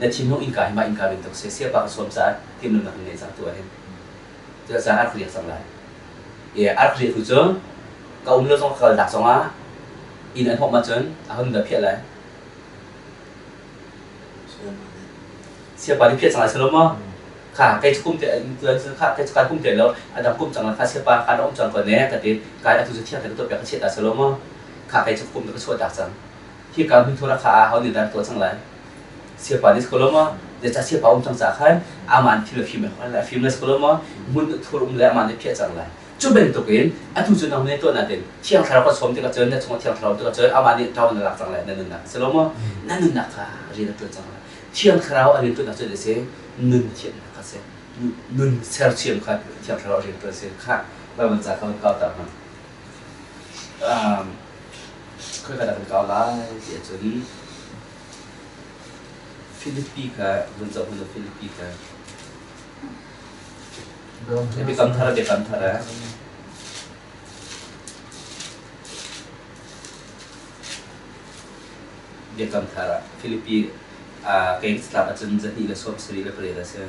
Na thinlung innka hi mah innka bantuk si. Siapa ka sawm caah timhlamhnak na ngei cang tu ahhin. Cucaah a rak riak cang lai. I a rak riah tu cu ka um lo zong ka kal dak zongah inn an hawm ahcun a hun dah phiah lai. Siapa nih phiah cang lai si lo maw? Kha kei cu kum te kha kei cu kai kum te lo a dang kum cang la kha siapa ka um cang ko ne ka ti kai atu cu thiang te ka tuah piak ka chiah ta si lo maw? Kha kei cu kum te ka chuah tak cang. Hi ka hmun thura kha a ho nih dah tuah cang lai? Siapa nih si ko lo maw? Zeicah siapa um cang caah khan aman thil a fim a fim le si ko lo maw? Hmun thur um le aman nih phiah cang lai. Cu bantukin atu cu nang nih tuah natin Thiang Thlarau kan sawm tikah cun na chungah Thiang Thlarau tikah cun amah nih ṭau na lak cang lai na nunnak si lo maw? Na nunnak kha rian a ṭuan cang lai. Thiang Thlarau a rian ṭuannak cu a si nun thiannak kha si. Nun sersiam kha Thiang Thlarau a rian ṭuan si kha Baibal ca kha kau ta hmang. Khoi ka dah kan kau lai ti ahcun Filipi kha vun zoh hmanh Filipi kha Biakam thar biakam thar Biakam thar ah Filipi kei catlap ahcun 278 a si.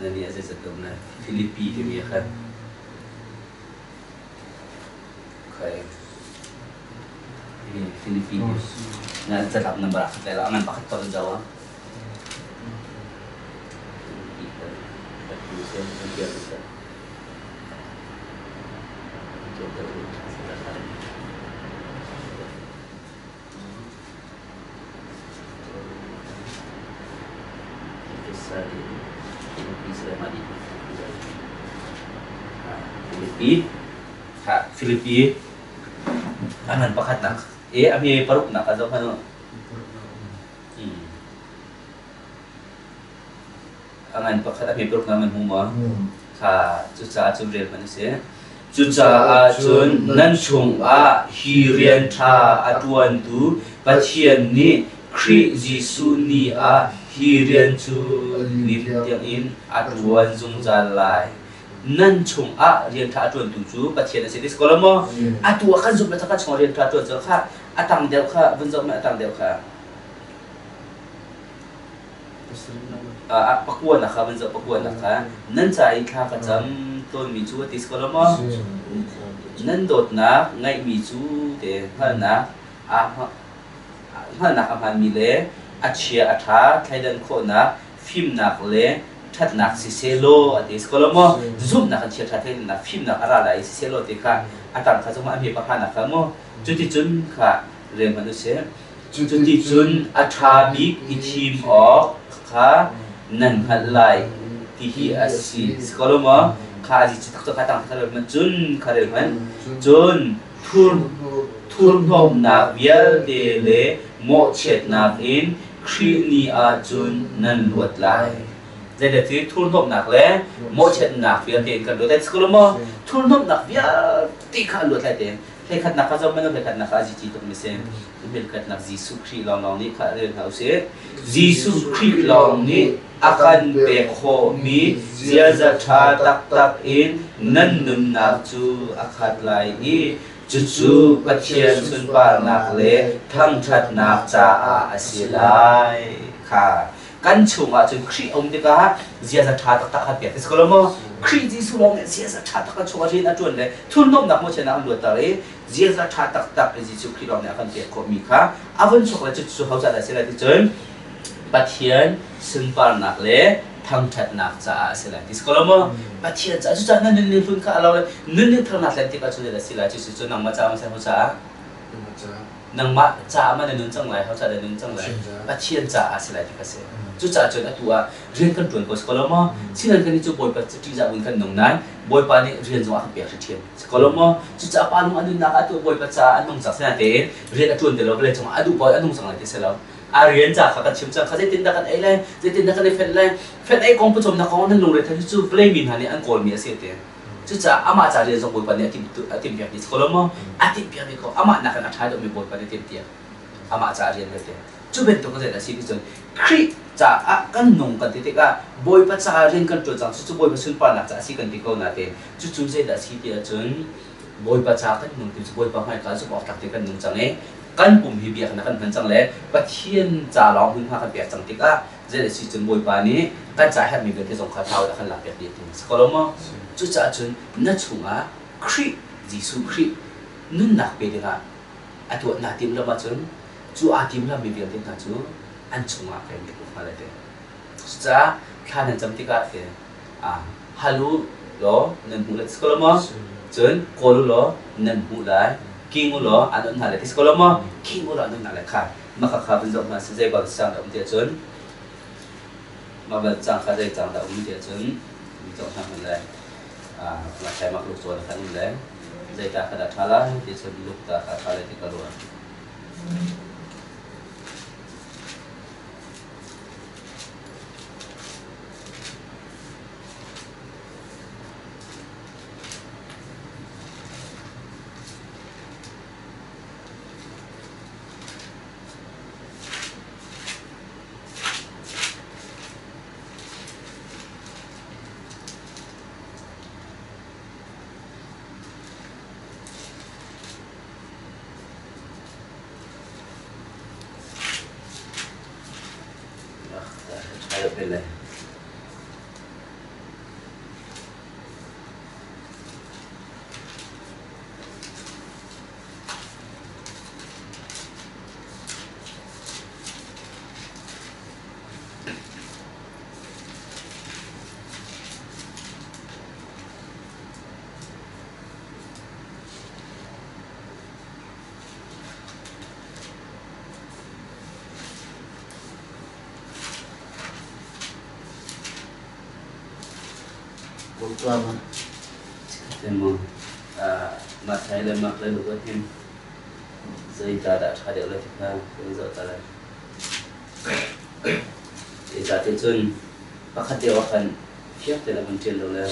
Na nih a zeizat um le Filipi timi khan. Okay. Filipi na catlap number ah khat lai lo a ngan pakhat ko in zoh ah. Filipi kha Filipi a ngan pakhatnak e a hme paruknak kha zoh hmanh u. A ngan pakhat a hme paruknak nan hmu maw? Kha cucaah cun rel hmanh a si. Cucaah cun nan chungah hi rian ṭha a ṭuantu Pathian nih Khrih Jesuh ni ah hi rian cu lim tiangin a ṭuan zungzal lai. Nan chungah rian ṭha a ṭuantu cu Pathian a si ti si ko lo maw? Atu ah kan zumh le kan chungah rian ṭha a ṭuan cu kha a tang deuh kha vun zoh hmanh a tang deuh kha. Pakuanak kha van zoh pakuanak kha nan ca i thla ka cam tawnmi cu a ti si ko lo maw? Nan dawtnak ngaihmi cu te hngalhnak hngalhnak a hmaanmi le a chia a ṭha thleidan khawhnak fimnak le ṭhatnak siseh law a ti si ko lo maw? Zumhnak in chia ṭha thleidannak fimnak a ra lai i siseh law ti kha a tang kha zong a hme pakhanak kha maw? Cuticun kha rel hmanh usih. Cuticun a ṭha bik i thim awk kha nan hngalh lai ti hi a si. Si ko lo maw? Kha a cu taktak kha tang kha rel hmanh. Cun kha rel hmanh. Cun thurhnawmnak vialte le mawhchiatnak in Khrih ni ah cun nan luat lai. Zeidah ti thurhnawmnak le mawhchiatnak vialte in kan luat lai. Si ko lo maw? Thurhnawmnak vialte kha an luat lai te. Hlekhatnak kha zoh hmanh u, hlekhatnak kha a zici tukmi si. Hlekhatnak Jesuh Khrih lawnglawng nih kha rel hna usih. Jesuh Khrih lawng nih a kan pek khawhmi ziaza ṭha taktak in nan nunnak cu a khat lai i cucu Pathian sunparnak le thangṭhatnak caah a si lai kha kan chungah cun Khrih a um tikah ziaza ṭha taktak kha pek ti si ko lo maw? Khrih Jesuh lawng nih ziaza ṭha taktak chungah rian a ṭuan le thurhnawmnak mawchiatnak an luatter i ziaza ṭha taktak Jesuh Khrih lawng nih a kan pek khawhmi kha a vun chuak le cucu ho caah dah si lai ti cun Pathian sunparnak le thangṭhatnak caah a si lai ti si ko lo maw? Pathian caah cucaah na nunning hlun kha a lo le nunning tharnak thlen tikah cu a si lai cucu cu nangmah caah maw ho caah nangmah caah ma na nun cang lai ho caah na nun cang lai Pathian caah a si lai ti kha si cucaah cun atu ah rian kan ṭuan ko si ko lo maw sinan kan cu Bawipa ṭihzah buin kan nung nain Bawipa nih rian zong a kan pek ṭhiam si ko lo maw cucaah pa lung a nunnak ah atu Bawipa caah a nung cang sina tein rian a ṭuan ti lo vawlei cungah a duh paoh a nung cang lai ti si lo a rian ca kha kan chim cang kha zeitindah kan ei lai zeitindah kan i fenh lai fenh ei kong pawcawmnak kong nan lungre thei cu vawlei mi hna nih an kawlmi a si te Cucaah amah ca rian zong Bawipa nih a timhpiak dih ko lo maw? A timhpiak dih ko. Amah nakin a ṭha deuhmi Bawipa nih a timhpiak. Amah ca rian vialte. Cu bantuk in zeidah a si ti cun Khrih caah kan nung kan ti tikah Bawipa caah rian kan ṭuan cang cucu Bawipa sunparnak caah a si kan ti ko nain cucu zeidah a si ti ahcun Bawipa caah kan nung ti cu Bawipa hmaika zumh awk tlak ti kan nung cang i kan pum hi biakinn ah kan hman cang le Pathian ca lawng hmunhma kan pek cang tikah Zei a si cun Bawipa nih kan ca herhmi vialte zong kha thau a kan lakpiak dih ti si ko lo maw? Cucaah cun na chungah Khrih Jesuh Khrih nunnak pe dingah a tuah naa tim lo ahcun cu aa tim lomi vialte hna cu an chungah ka in uk hna lai ti. Cucaah thla nan cam tikah ti hal u law nan hmuh lai ti si ko lo maw? Cun kawl u law nan hmuh lai, king u law an onh hna lai ti si ko lo maw? King u law an onh hna lai kha Mah kha vun zoh hna sih zei bal cang dah um tiah cun mah bal cang kha zei cang dah um tiah cun vun zoh hna hmanh le mah thlai mak luk cawn khan um le zei ta kha dah ṭha lai ti cun luk ta kha ṭha lai ti ka ruah. Semu Matthai le Mark le Luke hin zei dah ṭha deuh lai ti kha kan zoh ta lai. Zeicahtiah cun pakhat deuh ah khan fiang tein a vun ṭial lo le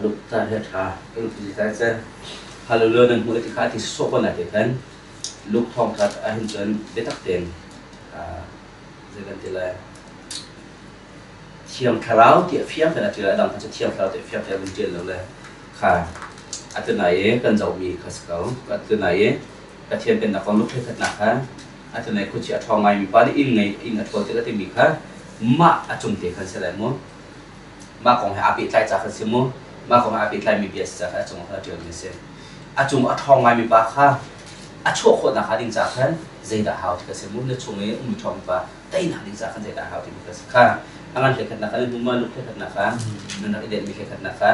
Lukta hi a ṭha. Hallelujah nan hmuh ti kha ti sawh ko na ti khan luk thawng ṭhat ahhin cun biatak tein zei kan ti lai. Thiang Thlarau ti a fiang tein a ṭial. A dang kha cu Thiang Thlarau ti a fiang tein a vun ṭial lo le kha atu nai i kan zohmi kha si ko. Atu nai i Pathian Pennak kong lungthlei khatnak kha atu nai khuachia a ṭhawng ngaimi pa nih inn ngei inn a ṭhawl tikah timi kha mah a cung te khan si lai mu. Mah kong he aa pehtlai ca kha si mu. Mah kong he aa pehtlaimi bia si ca kha a cung ah khan a ṭialmi a si. A cung a ṭhawng ngaimi pa kha a chuah khawhnak hnga ding ca khan zeidah hau ti kha si mu. Na chung i ummi ṭhawngmi pa teinak ding caah khan zeidah hau timi kha si kha a ngan hlei-khatnak kha nan hmu ma luk hlei-khatnak kha nan rak i denhmi hlei-khatnak kha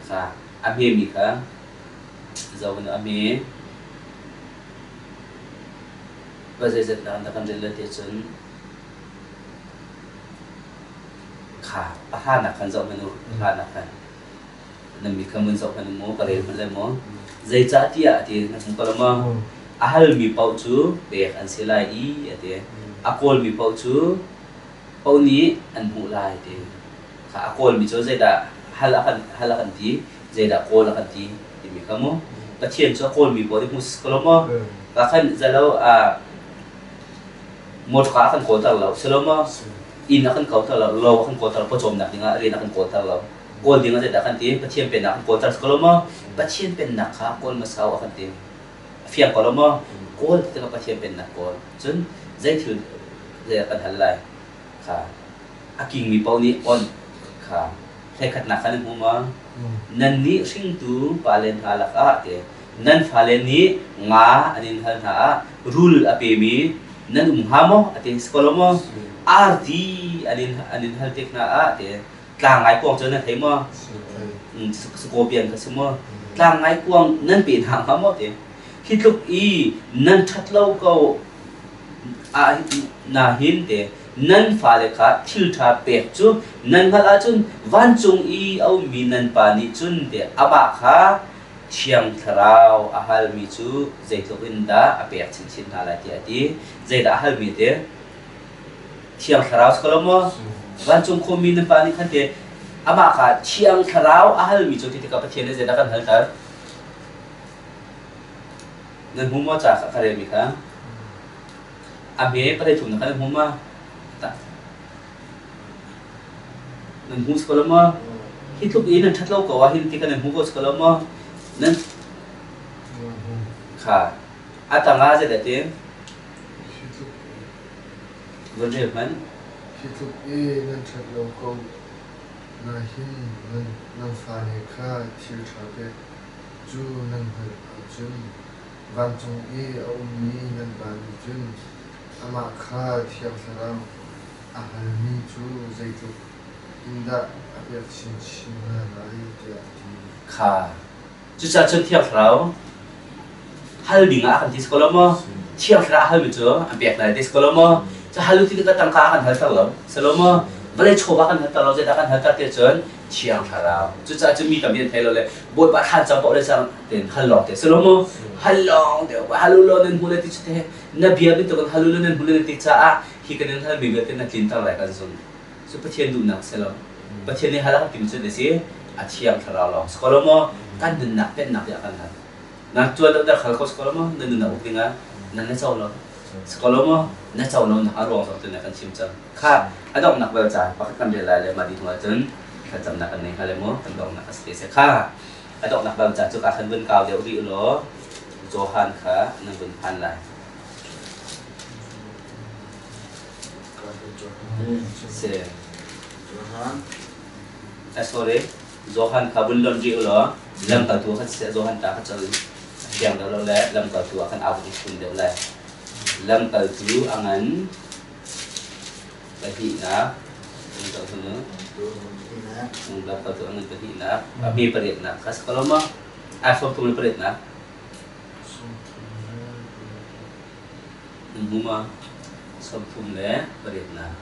kha a hmemi kha zo in a hme va zeizat na na kan rel le te cun kha pahanak khan zoh hmanh u pahanak khan nan mi kha mun zoh hmanh mu ka rel hmanh le maw zeicahtiah ti na hmu ko lo maw a halmi paoh cu pek an si lai i a ti a kawlmi paoh cu paoh nih an hmuh lai ti kha a kawlmi cu zeidah hal a kan hal a kan ti zeidah kawl a kan ti timi kha mu Pathian cu a kawlmi paoh nih hmu si ko lo maw ka khan zalo a motor a kan kawlter lo si lo maw inn a kan kauter lo lo a kan kawlter pawcawmnak dingah rian a kan kawlter lo kawl ding ah zeidah kan ti Pathian pennak kan kawlter ko lo maw Pathian pennak kha kawl hmasa a kan ti a fiang ko lo maw kawl ti tikah Pathian pennak kawl cun zei thil zei kan hal lai kha a kingmi paoh nih on kha hlekhatnak kha nan hmu ma nan nih hringtu pale hna lakah te nan fale nih nga an in hal hna ah rul a pemi nan um hnga maw a ti ko lo maw arti an in hal tik hna ah te Tlang ngaikuang cu nan thei maw? Scorpion kha si maw? Tlang ngaikuang nan pe hna hnga maw ti? Hi tluk i nan ṭhat lo ko ah na hin te nan fale kha thil ṭha pek cu nan hngalh ahcun vancung i a ummi nan pa nih cun te amah kha Thiang Thlarau a halmi cu zeitluk in dah a pek chinchin hna lai tiah a ti. Zeidah a halmi te? Thiang Thlarau si ko lo maw? Vancung khuami nan pa nih khan te amah kha Thiang Thlarau a halmi cu ti tikah Pathian nih zeidah kan halter? Nan hmu maw ca ka relmi kha? A hme palei thum na kan hmu ma? Nan hmu si ko lo maw? Hi tluk i nan ṭhat lo ko ah hin ti kan nan hmu ko si ko lo maw? Nan kha a tangah zeidah ti? Van rel hmanh. Hi tluk i nan ṭhat lo ko na hin nan fale kha thil ṭha pek cu nan hngalh ahcun vancung i a ummi nan Pa nih cun amah kha Thiang Thlarau a halmi cu zeitluk in dah a pek chinchin hna lai tiah a ti. Kha Cucaah cun Thiang Thlarau hal ding ah a kan ti si ko lo maw? Thiang Thlarau a halmi cu an pek hna ti si ko lo maw? Cu hal u ti tikah tangka a kan halter lo, si lo maw? Vawlei chawva kan halter lo, zeidah kan halter ti cun Thiang Thlarau. Cucaah cun mi tampi an thei lo le Bawipa thlan cang paoh le cang tein hal lawng te si lo maw? Hal lawng te hal u law nan hmu le ti cu te na bia bantukin hal u law nan hmu le ti caah hi kan in halmi vialte na tlinter lai kan zumh. Cu Pathian duhnak si lo. Pathian nih hal a kan timi cu si a thiang thlarau lawng si ko lo maw? Kan nunnak pennak tiah kan hal. Na tuan lo dar khal ko si ko lo maw? Na nunnak uk dingah nan na co lo. Si ko lo maw? Na co lo nak a ruang zong tu na kan chim cang. Kha a donghnak bel caan pakhat kan rel lai le mah dih hnu ahcun thlacamnak kan nei hnga le maw? Kan donghnak a si te si. Kha a donghnak bel caan cu ka khan vun kau deuh rih law Johan kha nan vun phan lai. Si. Sorry. Johan kha vun lonh rih u law lamkaltu kha siseh Johan ta kha cun a fiang deuh lo le lamkaltu ah khan aa vun i fun deuh lai. Lamkaltu a ngan pahnihnak lamkaltu a ngan pahnihnak a hme pariatnak kha si ko lo maw? Ai 38nak. Nan hmu ma? 38nak.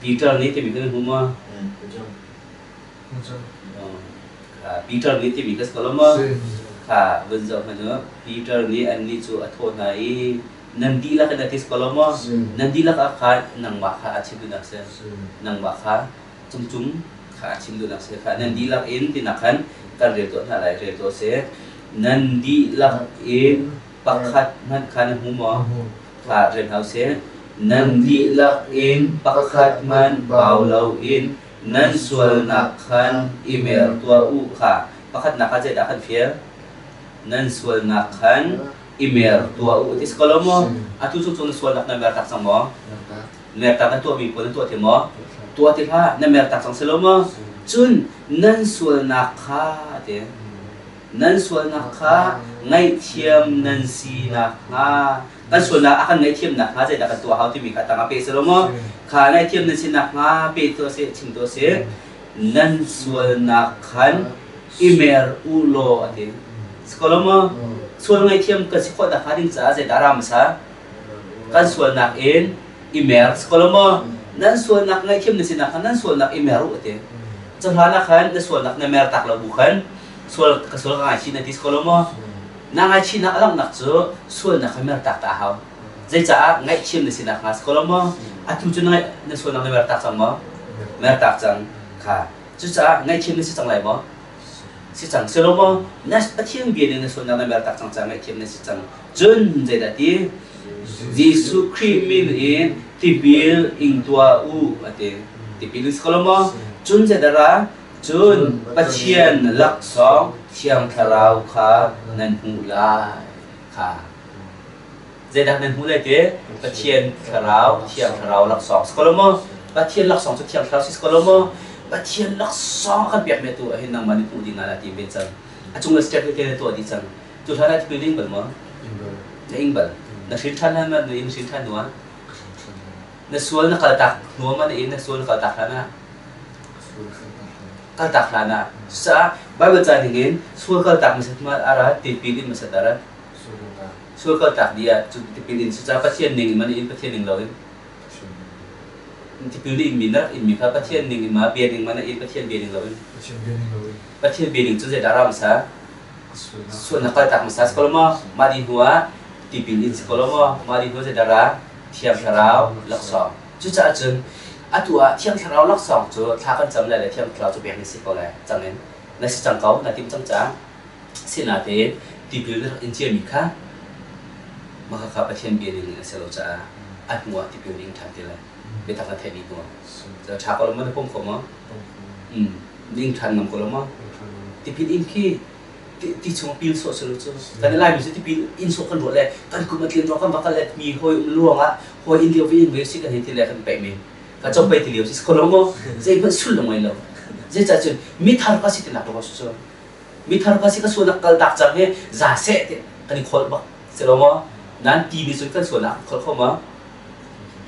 Peter nih timi kan hmu ma? Peter nih timi ka si ko lo maw? Kha vun zoh hmanh u. Peter nih annih cu a thawh hna i nan dihlak in a ti si ko lo maw? Nan dihlak ah khan nangmah kha a chim duhnak si. Nangmah kha cungcung kha a chim duhnak si. Kha nan dihlak in tinak khan kan rel tuah hna lai, rel tuah seh. Nan dihlak in pakhat hmanh kha na hmu maw? Kha rel hna usih. Nan dihlak in pakhat hmanh bau loin nan sualnak khan i mer tuah u kha. Pakhatnak ah zeidah kan fial? Nan sualnak khan i mer tuah u ti si ko lo maw? Atu cu cu na sualnak na mer tak cang maw? Mer tak na tuahmi pawl na tuah ti maw? Tuah ti hlah, na mer tak cang si lo maw? Cun nan sualnak kha ti. Nan sualnak kha ngaihthiam nan si nakhnga kan sualnak a kan ngaihthiam nakhnga zeidah kan tuah hau timi kha tang ah pe si lo maw? Kha ngaihthiam nan si nakhnga pe tuah seh, chim tuah seh. Nan sualnak khan i mer u law a ti. Si ko lo maw? Sual ngaihthiam kan si khawh nakhnga ding caah zeidah ra hmasa? Kan sualnak in i mer si ko lo maw? Nan sualnak ngaihthiam nan si nakhnga nan sualnak i mer u a ti. Cu hlan ah khan na sualnak na mer tak lo bu khan sual ka sual ka ngaichih na ti ko lo maw? Na ngaichihnak a langhnak cu sualnak kha mertak ta a hau. Zeicaah ngaihthiam na si nakhnga si ko lo maw? Atu cu na na sualnak na mertak cang maw? Mertak cang kha. Cucaah ngaihthiam na si cang lai maw? Si cang si lo maw? Na Pathian bia nih na sualnak na mertak cang caah ngaihthiam na si cang. Cun zeidah ti? Jesuh Khrih min in tipil ing tuah u a ti. Tipil in si ko lo maw? Cun zeidah ra? Cun Pathian laksawng Thiang Thlarau kha nan hmuh lai kha. Zeidah nan hmuh lai ti? Pathian Thlarau, Thiang Thlarau laksawng si ko lo maw? Pathian laksawng cu Thiang Thlarau si ko lo maw? Pathian laksawng a kan pekmi tu ahhin nangmah nih hmuh ding ah na tim ve cang. A cung step tete na tuah dih cang. Cu hlan ah tipil ing bal maw? Na ing bal. Na hrin ṭhan hlan ma na in hrin ṭhan hnu ah? Na sual na kaltak hnu ma na in na sual na kaltak hlan ah? Kaltak hlan ah. Cucaah Baibal ca ningin sual kaltak hmasat ma ara tipil in hmasat ara? Sual kaltak dih ah cu tipil in cucaah Pathian ning in ma na in Pathian ning loin? Tipil na inmi na rak inmi kha Pathian ning in ma bia ning ma na in Pathian bia ning loin? Pathian bia ning cu zeidah ra hmasa? Sualnak kaltak hmasa si ko lo maw? Mah dih hnu ah tipil in si ko lo maw? Mah dih hnu zeidah ra? Thiang Thlarau laksawng. Cucaah cun atu ah Thiang Thlarau laksawng cu thla kan cam lai le Thiang Thlarau cu pek na si ko lai. Cang in na si cang ko, na timh cang caah. Sinain tipil na rak in ciami kha mah kha Pathian bia ning in a si lo caah a hnu ah tipil na ing ṭhan ti lai. Biatak na theih dih hnu ah. Ṭha ko lo maw na pom kho maw? Na ing ṭhan ngam ko lo maw? Tipil in khi ti chung pil sawh si lo cu kan i Laimi cu tipil inn sawh kan ruah le kan kum a tlin ruang kan va kal le mi hawi um luang ah hawi inn lio ve in ve si kan hei ti le kan peih men ka cong pei ti lio si ko lo maw zeihmanh sullam ngei lo zeicah cun mithar ka si tinak ruang cu mithar ka si ka sualnak kal tak cang hi za seh ti kan i kholh bak si lo maw nan ti ni cun kan sualnak kholh kho ma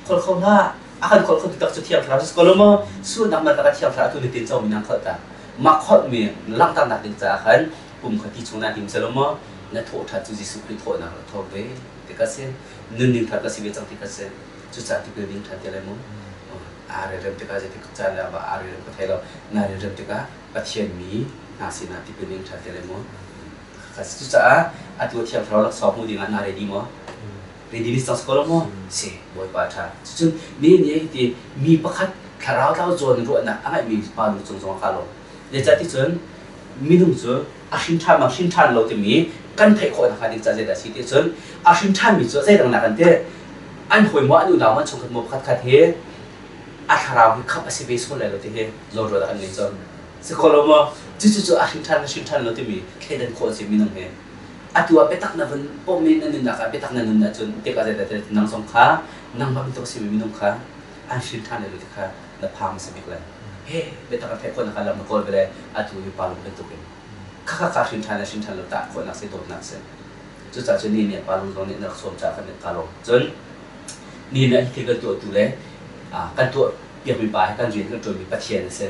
kholh kho hlah a kan kholh kho tu tak cu thiang thlarau si ko lo maw sualnak man tak a thiang thlarau tu ni tin co mi nang kholh ta mah kholhmi langhternak ding caah khan kum kha ti chung naa tim selaw maw na thawhṭhan cu Jesuh Khrih thawhnak rak tho ve ti ka si nunning thar ka si ve cang ti ka si cucaah tipil ding ṭhan ti lai mu aa relrem tikah zeitik caan le ah aa relrem ka thei lo naa relrem tikah Pathian mi hna sinah tipil ding ṭhan ti lai mu cucaah atu thiang thlarau laksawng hmu dingah naa ready maw ready ni cang si ko lo maw si Bawipa ṭha cucun ni ni ti mi pakhat thlarau tlau zawn ruahnak a ngeihmi pa nu cung zong a ka lawm zeicah ti cun minung cu a hrin ṭhan ma hrin ṭhan lo timi kan theih khawh nakhnga ding ca zeidah a si ti cun a hrin ṭhanmi cu zeidang nak an ti an hawi maw an unau maw an chungkhat maw pakhat khat hi a thlarau hi khap a si ve sual lai lo ti hi zawn ruat ah kan ngei cun si kho lo maw cucu cu a hrin ṭhan hrin ṭhan lo timi thleidan khawh a si minung hi atu ah biatak na vun pom i na nunnak ah biatak na nun ahcun tikah zeidah nang zong kha Nangmah bantuk a simi minung kha an hrin ṭhan lai lo ti kha na phang hmasa bik lai. He biatak an theih khawhnak ah lam na kawl ve lai atu hi pa lung bantukin. Khakha ka hrin ṭhan le hrin ṭhan lo tah khawhnak si dawtnak si. Cucaah cun ni nih pa lung zong nih na rak sawm caah kan ka lawm. Cun ni nih hi thil kan tuahtu le kan tuah piakmi pa he kan rian kan ṭuanmi Pathian a si.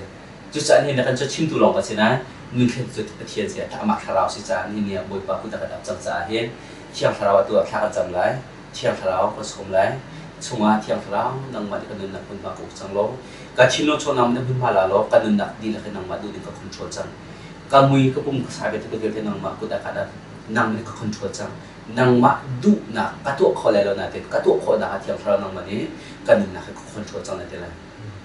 Cucaah nihin ah kan cu chimtu lawng kan si nain nunthlen cu Pathian si amah thlarau si caah nihin ni ah Bawipa kut a kan ap cang caah hin Thiang Thlarau atu ah thla kan cam lai. Thiang Thlarau kan sawm lai. Chungah Thiang Thlarau nangmah nih ka nunnak hmunhma ka uk cang law ka thinlung chawhnak na hmunhma la law ka nunnak dihlak in nangmah duh ding ka control cang. Ka mui ka pum ka sai vialte ka vialte nangmah kut ah ka nang nih ka control cang. Nangmah duhnak ka tuah kho lai lo nain ka tuah khawhnak ah Thiang Thlarau nangmah nih ka nunnak hi ka control cang lai ti lai.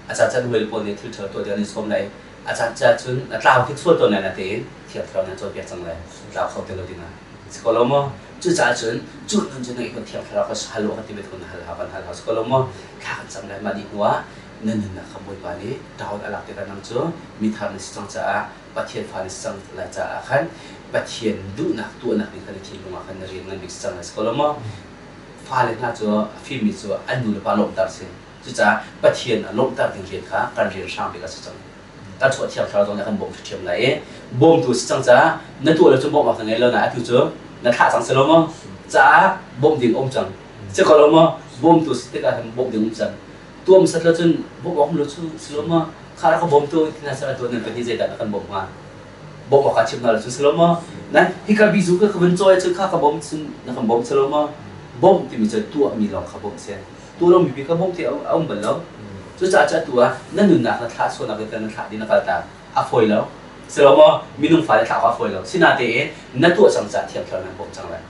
A caan caan huai pawl nih thil ṭha tuah ding an i sawm lai. A caan caan cun a tlau khi sual tawn lai natein Thiang Thlarau nih a cawnpiak cang lai. Tlau kho ti lo dingah. Si ko lo maw? Cucaah cun cu nun cu na ikon Thiang Thlarau kha hal u kan ti bantuk in hal hau kan hal hau si ko lo maw? Thla kan cam lai mah dih hnuah na nunnak kha Bawipa nih ṭawn a lak tikah nang cu mithar na si cang caah Pathian fa na si cang lai caah khan Pathian duhnak tuahnak ding kha na thinlung ah khan na rian ngan bik si cang lai si ko lo maw? Fale hna cu a fimmi cu an nu le pa lawmhter si. Cucaah Pathian a lawmhter ding rian kha kan rian hrang bik a si cang. Kan chuah thiang thlarau zong nih a kan bawmh ṭhiam lai i bawmtu si cang caah na tuah lo cu bawmh awk na ngei lo nain atu cu na thlah cang si lo maw? Caah bawmh ding um cang. Si ko lo maw? Bawmtu si tikah hin bawmh ding um cang. Tuam sat lo cun bawmh awk um lo cu si lo maw? Kha rak ka bawmtu ti hna seh atu nan pahnih zeidah na kan bawmh hnga? Bawmh awk ah chim hna lo cu si lo maw? Nan hika bizu ka ka vun cawi cun kha ka bawm cun na kan bawm si lo maw? Bawmh timi cu tuahmi lawng kha bawmh si. Tu lo mipi kha bawmh ti a um bal lo. Cucaah cu atu ah na nunnak na thlah sualnak in na thlah ding na kaltak a fawi lo. Si lo maw? Minung fale thlah a fawi lo. Sinatein na tuah cang caah Thiang Thlarau nan bawmh cang lai.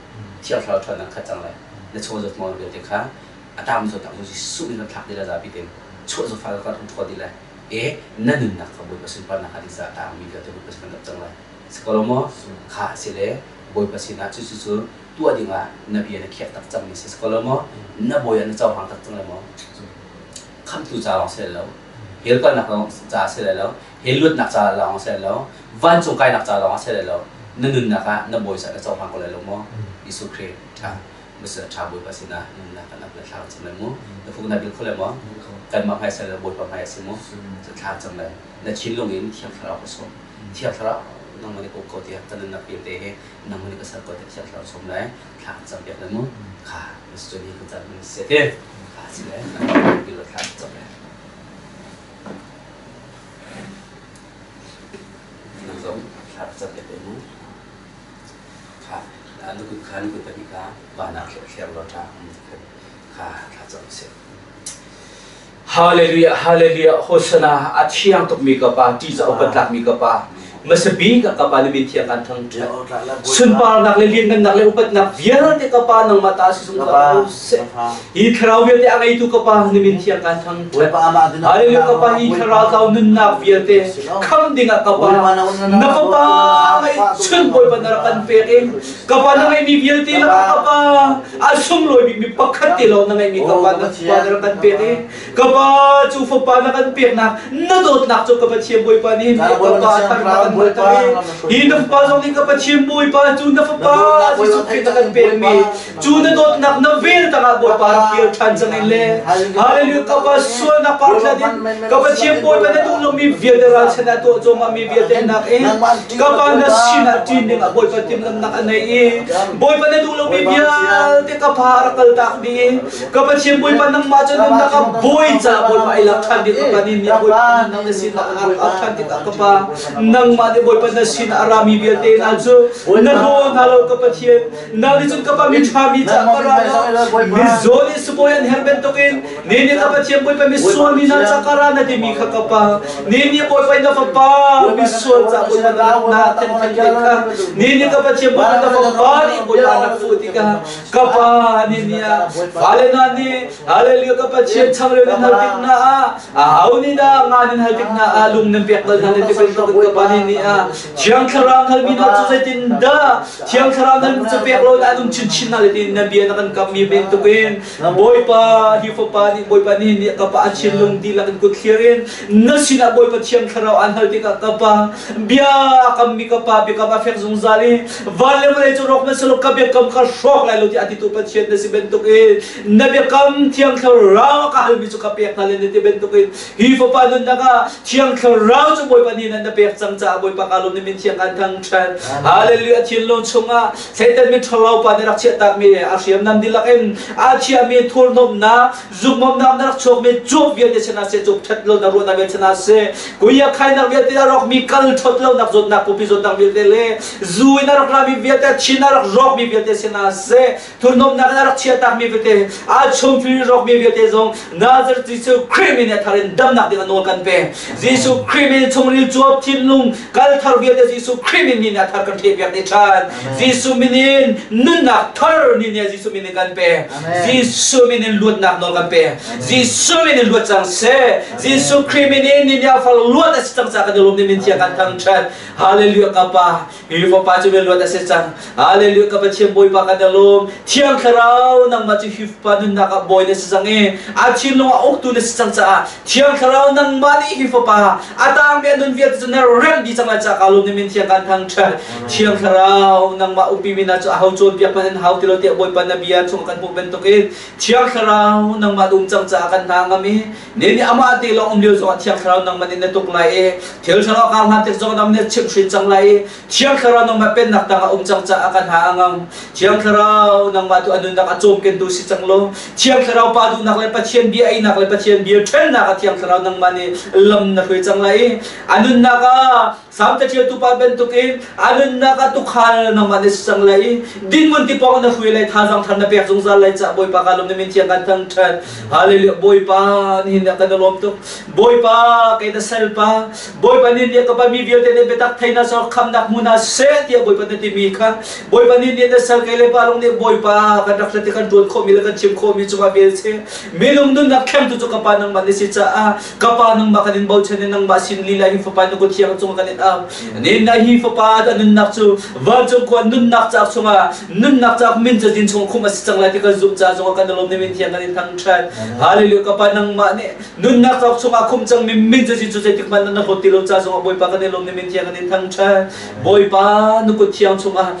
Thiang Thlarau ṭhawnnak khat cang lai. Na chaw zawt maw vialte kha a tam zawtnak cu Jesuh in kan thlak dih lai zapi tein chuah zawtfak kan ṭhawl dih lai. E na nunnak kha Bawipa sunparnak ah ding caah a tangmi vialte Bawipa sin kan dap cang lai. Si ko lo maw? Kha si le Bawipa sinah cu cu cu tuah dingah na bia na khiak tak cangmi si ko lo maw? Na bawi ah na cohlang tak cang lai maw? Khamhtu ca lawng si lo, hell kalnak lawng ca si lai lo, hell luatnak ca lawng si lai lo, vancung kainak ca lawng si lai lo. Na nunnak ah na bawi ca na cohlang ko lai lo maw? Jesuh Khrih ṭha Messiah ṭha Bawipa sinah nunnak kan ap le thla cam lai mu. Na fuk na bil kho lai maw? Kanmah hmai sal Bawipa hmai a si mu. Thla cam lai. Na thinlung in Thiang Thlarau ka sawm. Thiang Thlarau nangmah nih ka uk ko tiah ka nunnak vialte hi nangmah nih ka ser ko tiah Thiang Thlarau sawm lai. Thla kan cam piak lai mu. Kha Messiah hi kan cam mi si te. Kha si le bil thla kan cam lai. Nang zong thla ka cam piak lai mu. Kha na kut kha na kut pahnih kha van ah thler law ṭha kha thla cam seh. Hallelujah, hallelujah, Hosanna, a thiang tukmi ka Pa, ṭihzah upat tlakmi ka Pa, hmasabik ah ka Pa na min thiang kan thangṭhat. Sunparnak le lianngannak le upatnak vialte ka Pa nangmah ta si zungzal ko seh. Hi thlarau vialte a ngeitu ka Pa na min thiang kan thangṭhat. Hallelujah ka Pa hi thlarau tlau nunnak vialte kham dingah ka Pa na fapa ngeihchun Bawipa na rak kan pek i ka Pa na ngeihmi vialte lakah ka Pa a sunglawi bikmi pakhat te lawng na ngeihmi ka Pa na Fapa na rak kan pek i ka Pa cu Fapa na kan peknak na dawtnak cu ka Pathian Bawipa nih ka Pa thar na kan hngalhter i hi na Fapa zong nih ka Pathian Bawipa cu na Fapa Jesuh Khrih na kan pekmi cu na dawtnak na vel tangah Bawipa rak kir ṭhan cang in le Hallelujah ka Pa sualnak par thlan in ka Pathian Bawipa na duh lomi vialte ralchan ah tuah cuahmah mi vialte nak in ka Pa na sinah ṭin dingah Bawipa timhlamhnak a nei i Bawipa na duh lomi vialte ka Pa rak kaltak dih i ka Pathian Bawipa nangmah cu nunnak ah bawi caah Bawipa ai lak ṭhan ding ka Pa nih Bawipa nang na sinah a rak ṭhan tikah ka Pa nangmah nih Bawipa na sinah a rami vialte hna cu na hlaw hna lo ka Pathian Nang nih cun ka pa mi ṭha mi caah ka ra lo. Mizaw nih sibawi an herh bantukin ni nih ka Pathian Bawipa misual mi hna ca ka ra na timi kha ka pa. Ni nih Bawipa na fapa misual ca Bawipa na rak na then te kha. Ni nih ka Pathian Bawipa na fapa nih Bawipa rak fuh tikah ka pa ni nih ah fale hna nih hallelujah ka Pathian changreu nan hal tik hna ah a ho nih dah nga nan hal tik hna ah lung nan pek bal hna nan ti bantukin ka pa ni nih. nih a Thiang Thlarau halmi hna cu zeitindah Thiang Thlarau nan cu pek lo dah nung chinchin hna le tiin na bia na kan kammi bantukin Bawipa hi fapa nih Bawipa nih nih ka pa a thinlung dihlak in kut thlir in na sinah Bawipa Thiang Thlarau an hal tikah ka pa bia a kammi ka pa biakam a fek zungzal i van le vawlei cu rawk hmanh ka biakam kha hrawk lai lo tiah a titu Pathian na si bantukin na biakam Thiang Thlarau a ka halmi cu ka pek hna le na ti bantukin hi fapa nunnak ah Thiang Thlarau cu Bawipa nih nan na pek cang caah Bawipa ka lawm na min thiang kan thangṭhat. Hallelujah thinlung chungah Satan mi ṭhalo pa nih rak chiahtakmi a hriamnam dihlak in a chiahmi thurhnawmnak, zukmawmnak na rak chuakmi cuap vialte sinah seh, cuap ṭhat lonak ruahnak vialte sinah seh, kuia khainak vialte a rawkmi kal ṭhawt lonak zawtnak pupi zawtnak vialte le zu in a rak rami vialte thin a rak rawkmi vialte sinah seh, thurhnawmnak in a rak chiahtakmi vialte a chungtli rawkmi vialte zong Nazareth Jesuh Khrih min a thar in damnak ding a nawl kan pe. Jesuh Khrih min chungril cuap thinlung kal thar vialte Jesuh Khrih min min a thar kan theh piak dih ṭhan. Jesuh min in nunnak thar ni nih Jesuh min in kan pe. Jesuh min in luatnak nawl kan pe. Jesuh min in luat cang seh. Jesuh Khrih min in ni nih a far luat a si cang ca kan i lawm ni min thiang kan thangṭhat. Hallelujah ka Pa. Hi fapa cu luat a si cang. Hallelujah ka Pathian Bawipa kan i lawm. Thiang Thlarau nangmah cu hi fapa nunnak ah bawi na si cang i a thinlung ah uktu na si cang caah Thiang Thlarau nangmah nih hi fapa a tangmi a nun vialte cu na remh dih cang lai caah ka lawm na min thiang kan thangṭhat. Thiang Thlarau nangmah ukpi mi hna cu aho cawnpiak hmanh an hau ti lo tiah Bawipa na bia chung kan hmuh bantukin Thiang Thlarau nangmah um cang caah kan hna ngam i Ne nih amah te lawng um lio zongah Thiang Thlarau nangmah nih na tuk lai i thil thlarau kar hlan tik zong nang nih chimhhrin cang lai i Thiang Thlarau nangmah pennak tangah um cang caah kan ha a ngam. Thiang Thlarau nangmah tu a nunnak a cawmkentu si cang law Thiang Thlarau pa duhnak le Pathian bia einak le Pathian bia ṭhennak ah Thiang Thlarau nangmah nih lam na hruai cang lai i a nunnak ah Salm caṭialtu pa bantukin a nunnak ah tuukhal nangmah na si cang lai i dinhmun ti pawng na hruai lai thazaang thar na pek zungzal lai cah Bawipa ka lawm na min thiang kan thangṭhat. Hallelujah Bawipa nihin ah kan i lawm tuk. Bawipa kei na salpa Bawipa nih nih ka pa mi vialte nih biatak thei na sor khamnak hmu hna seh tiah Bawipa na timi kha Bawipa nih nih na sal kei le pa lung nih Bawipa kan rak hlat i kan ṭuan khawhmi le kan chim khawhmi cungah vel seh minung nunnak thlengtu cu ka pa nangmah na si caah Ka pa nangmah kan in bochan i nangmah sin lila hi fapa na kut thiang cung kan in au. Nin na hi fapa a nunnak cu vancung khua nunnak cauk chungah nunnak cauk min cazin chung khum a si cang lai ti kan zumh ca zongah kan lawm ni min thiang kan in thangṭhat. Hallelujah ka pa nangmah nih nunnak cauk chungah khum cang mi min cazin cu zeitik hmanh na hlawt ti lo ca zongah Bawipa kan i lawm ni min thiang kan in thangṭhat. Bawipa na kut thiang chungah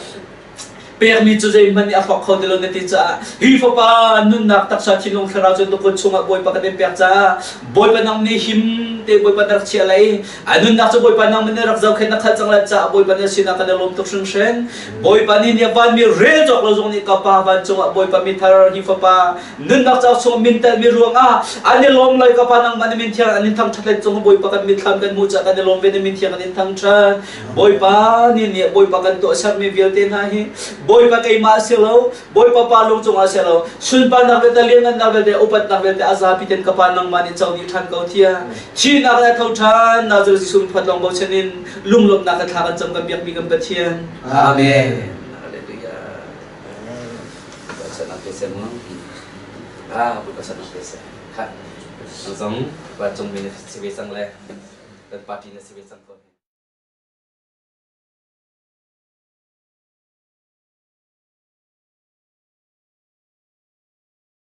pekmi cu zeihmanh nih a hrawk kho ti lo na ti caah hi fapa nunnak taksa thinlung thlarau cu na kut chungah Bawipa kan in pek caah Bawipa nang nih him te Bawipa na rak chiah lai a nunnak cu Bawipa nang nih rak zohkhenh na khalh cang lai caah Bawipa na sinah kan i lawm tuk hringhran Bawipa nih nih vanmi rel cawk lo zong nih ka pa vancung ah Bawipa mi thar hi fapa nunnak cauk chung min telmi ruangah an i lawm lai ka pa nangmah na min thiang an in thangṭhat lai cung Bawipa kan mitthlam kan hmuh caah kan i lawm ve na min thiang an in thangṭhat Bawipa nih nih Bawipa kan tuahsermi vialte hna hi Bawipa keimah si lo Bawipa pa lung cungah si lo sunparnak vialte lianngannak vialte upatnak vialte a zapi ten ka pa nangmah nih co dih ṭhan ko thia thihnak in a tho ṭhan Nazareth Jesuh phuat lawng bochan in lunglawmhnak ka thla kan cam kan biakmi kan Pathian Amen. Hallelujah. Ah, Bawipa sanang pe seh. Kha. Zong vancung mi na si ve cang le kan party na si ve cang ko.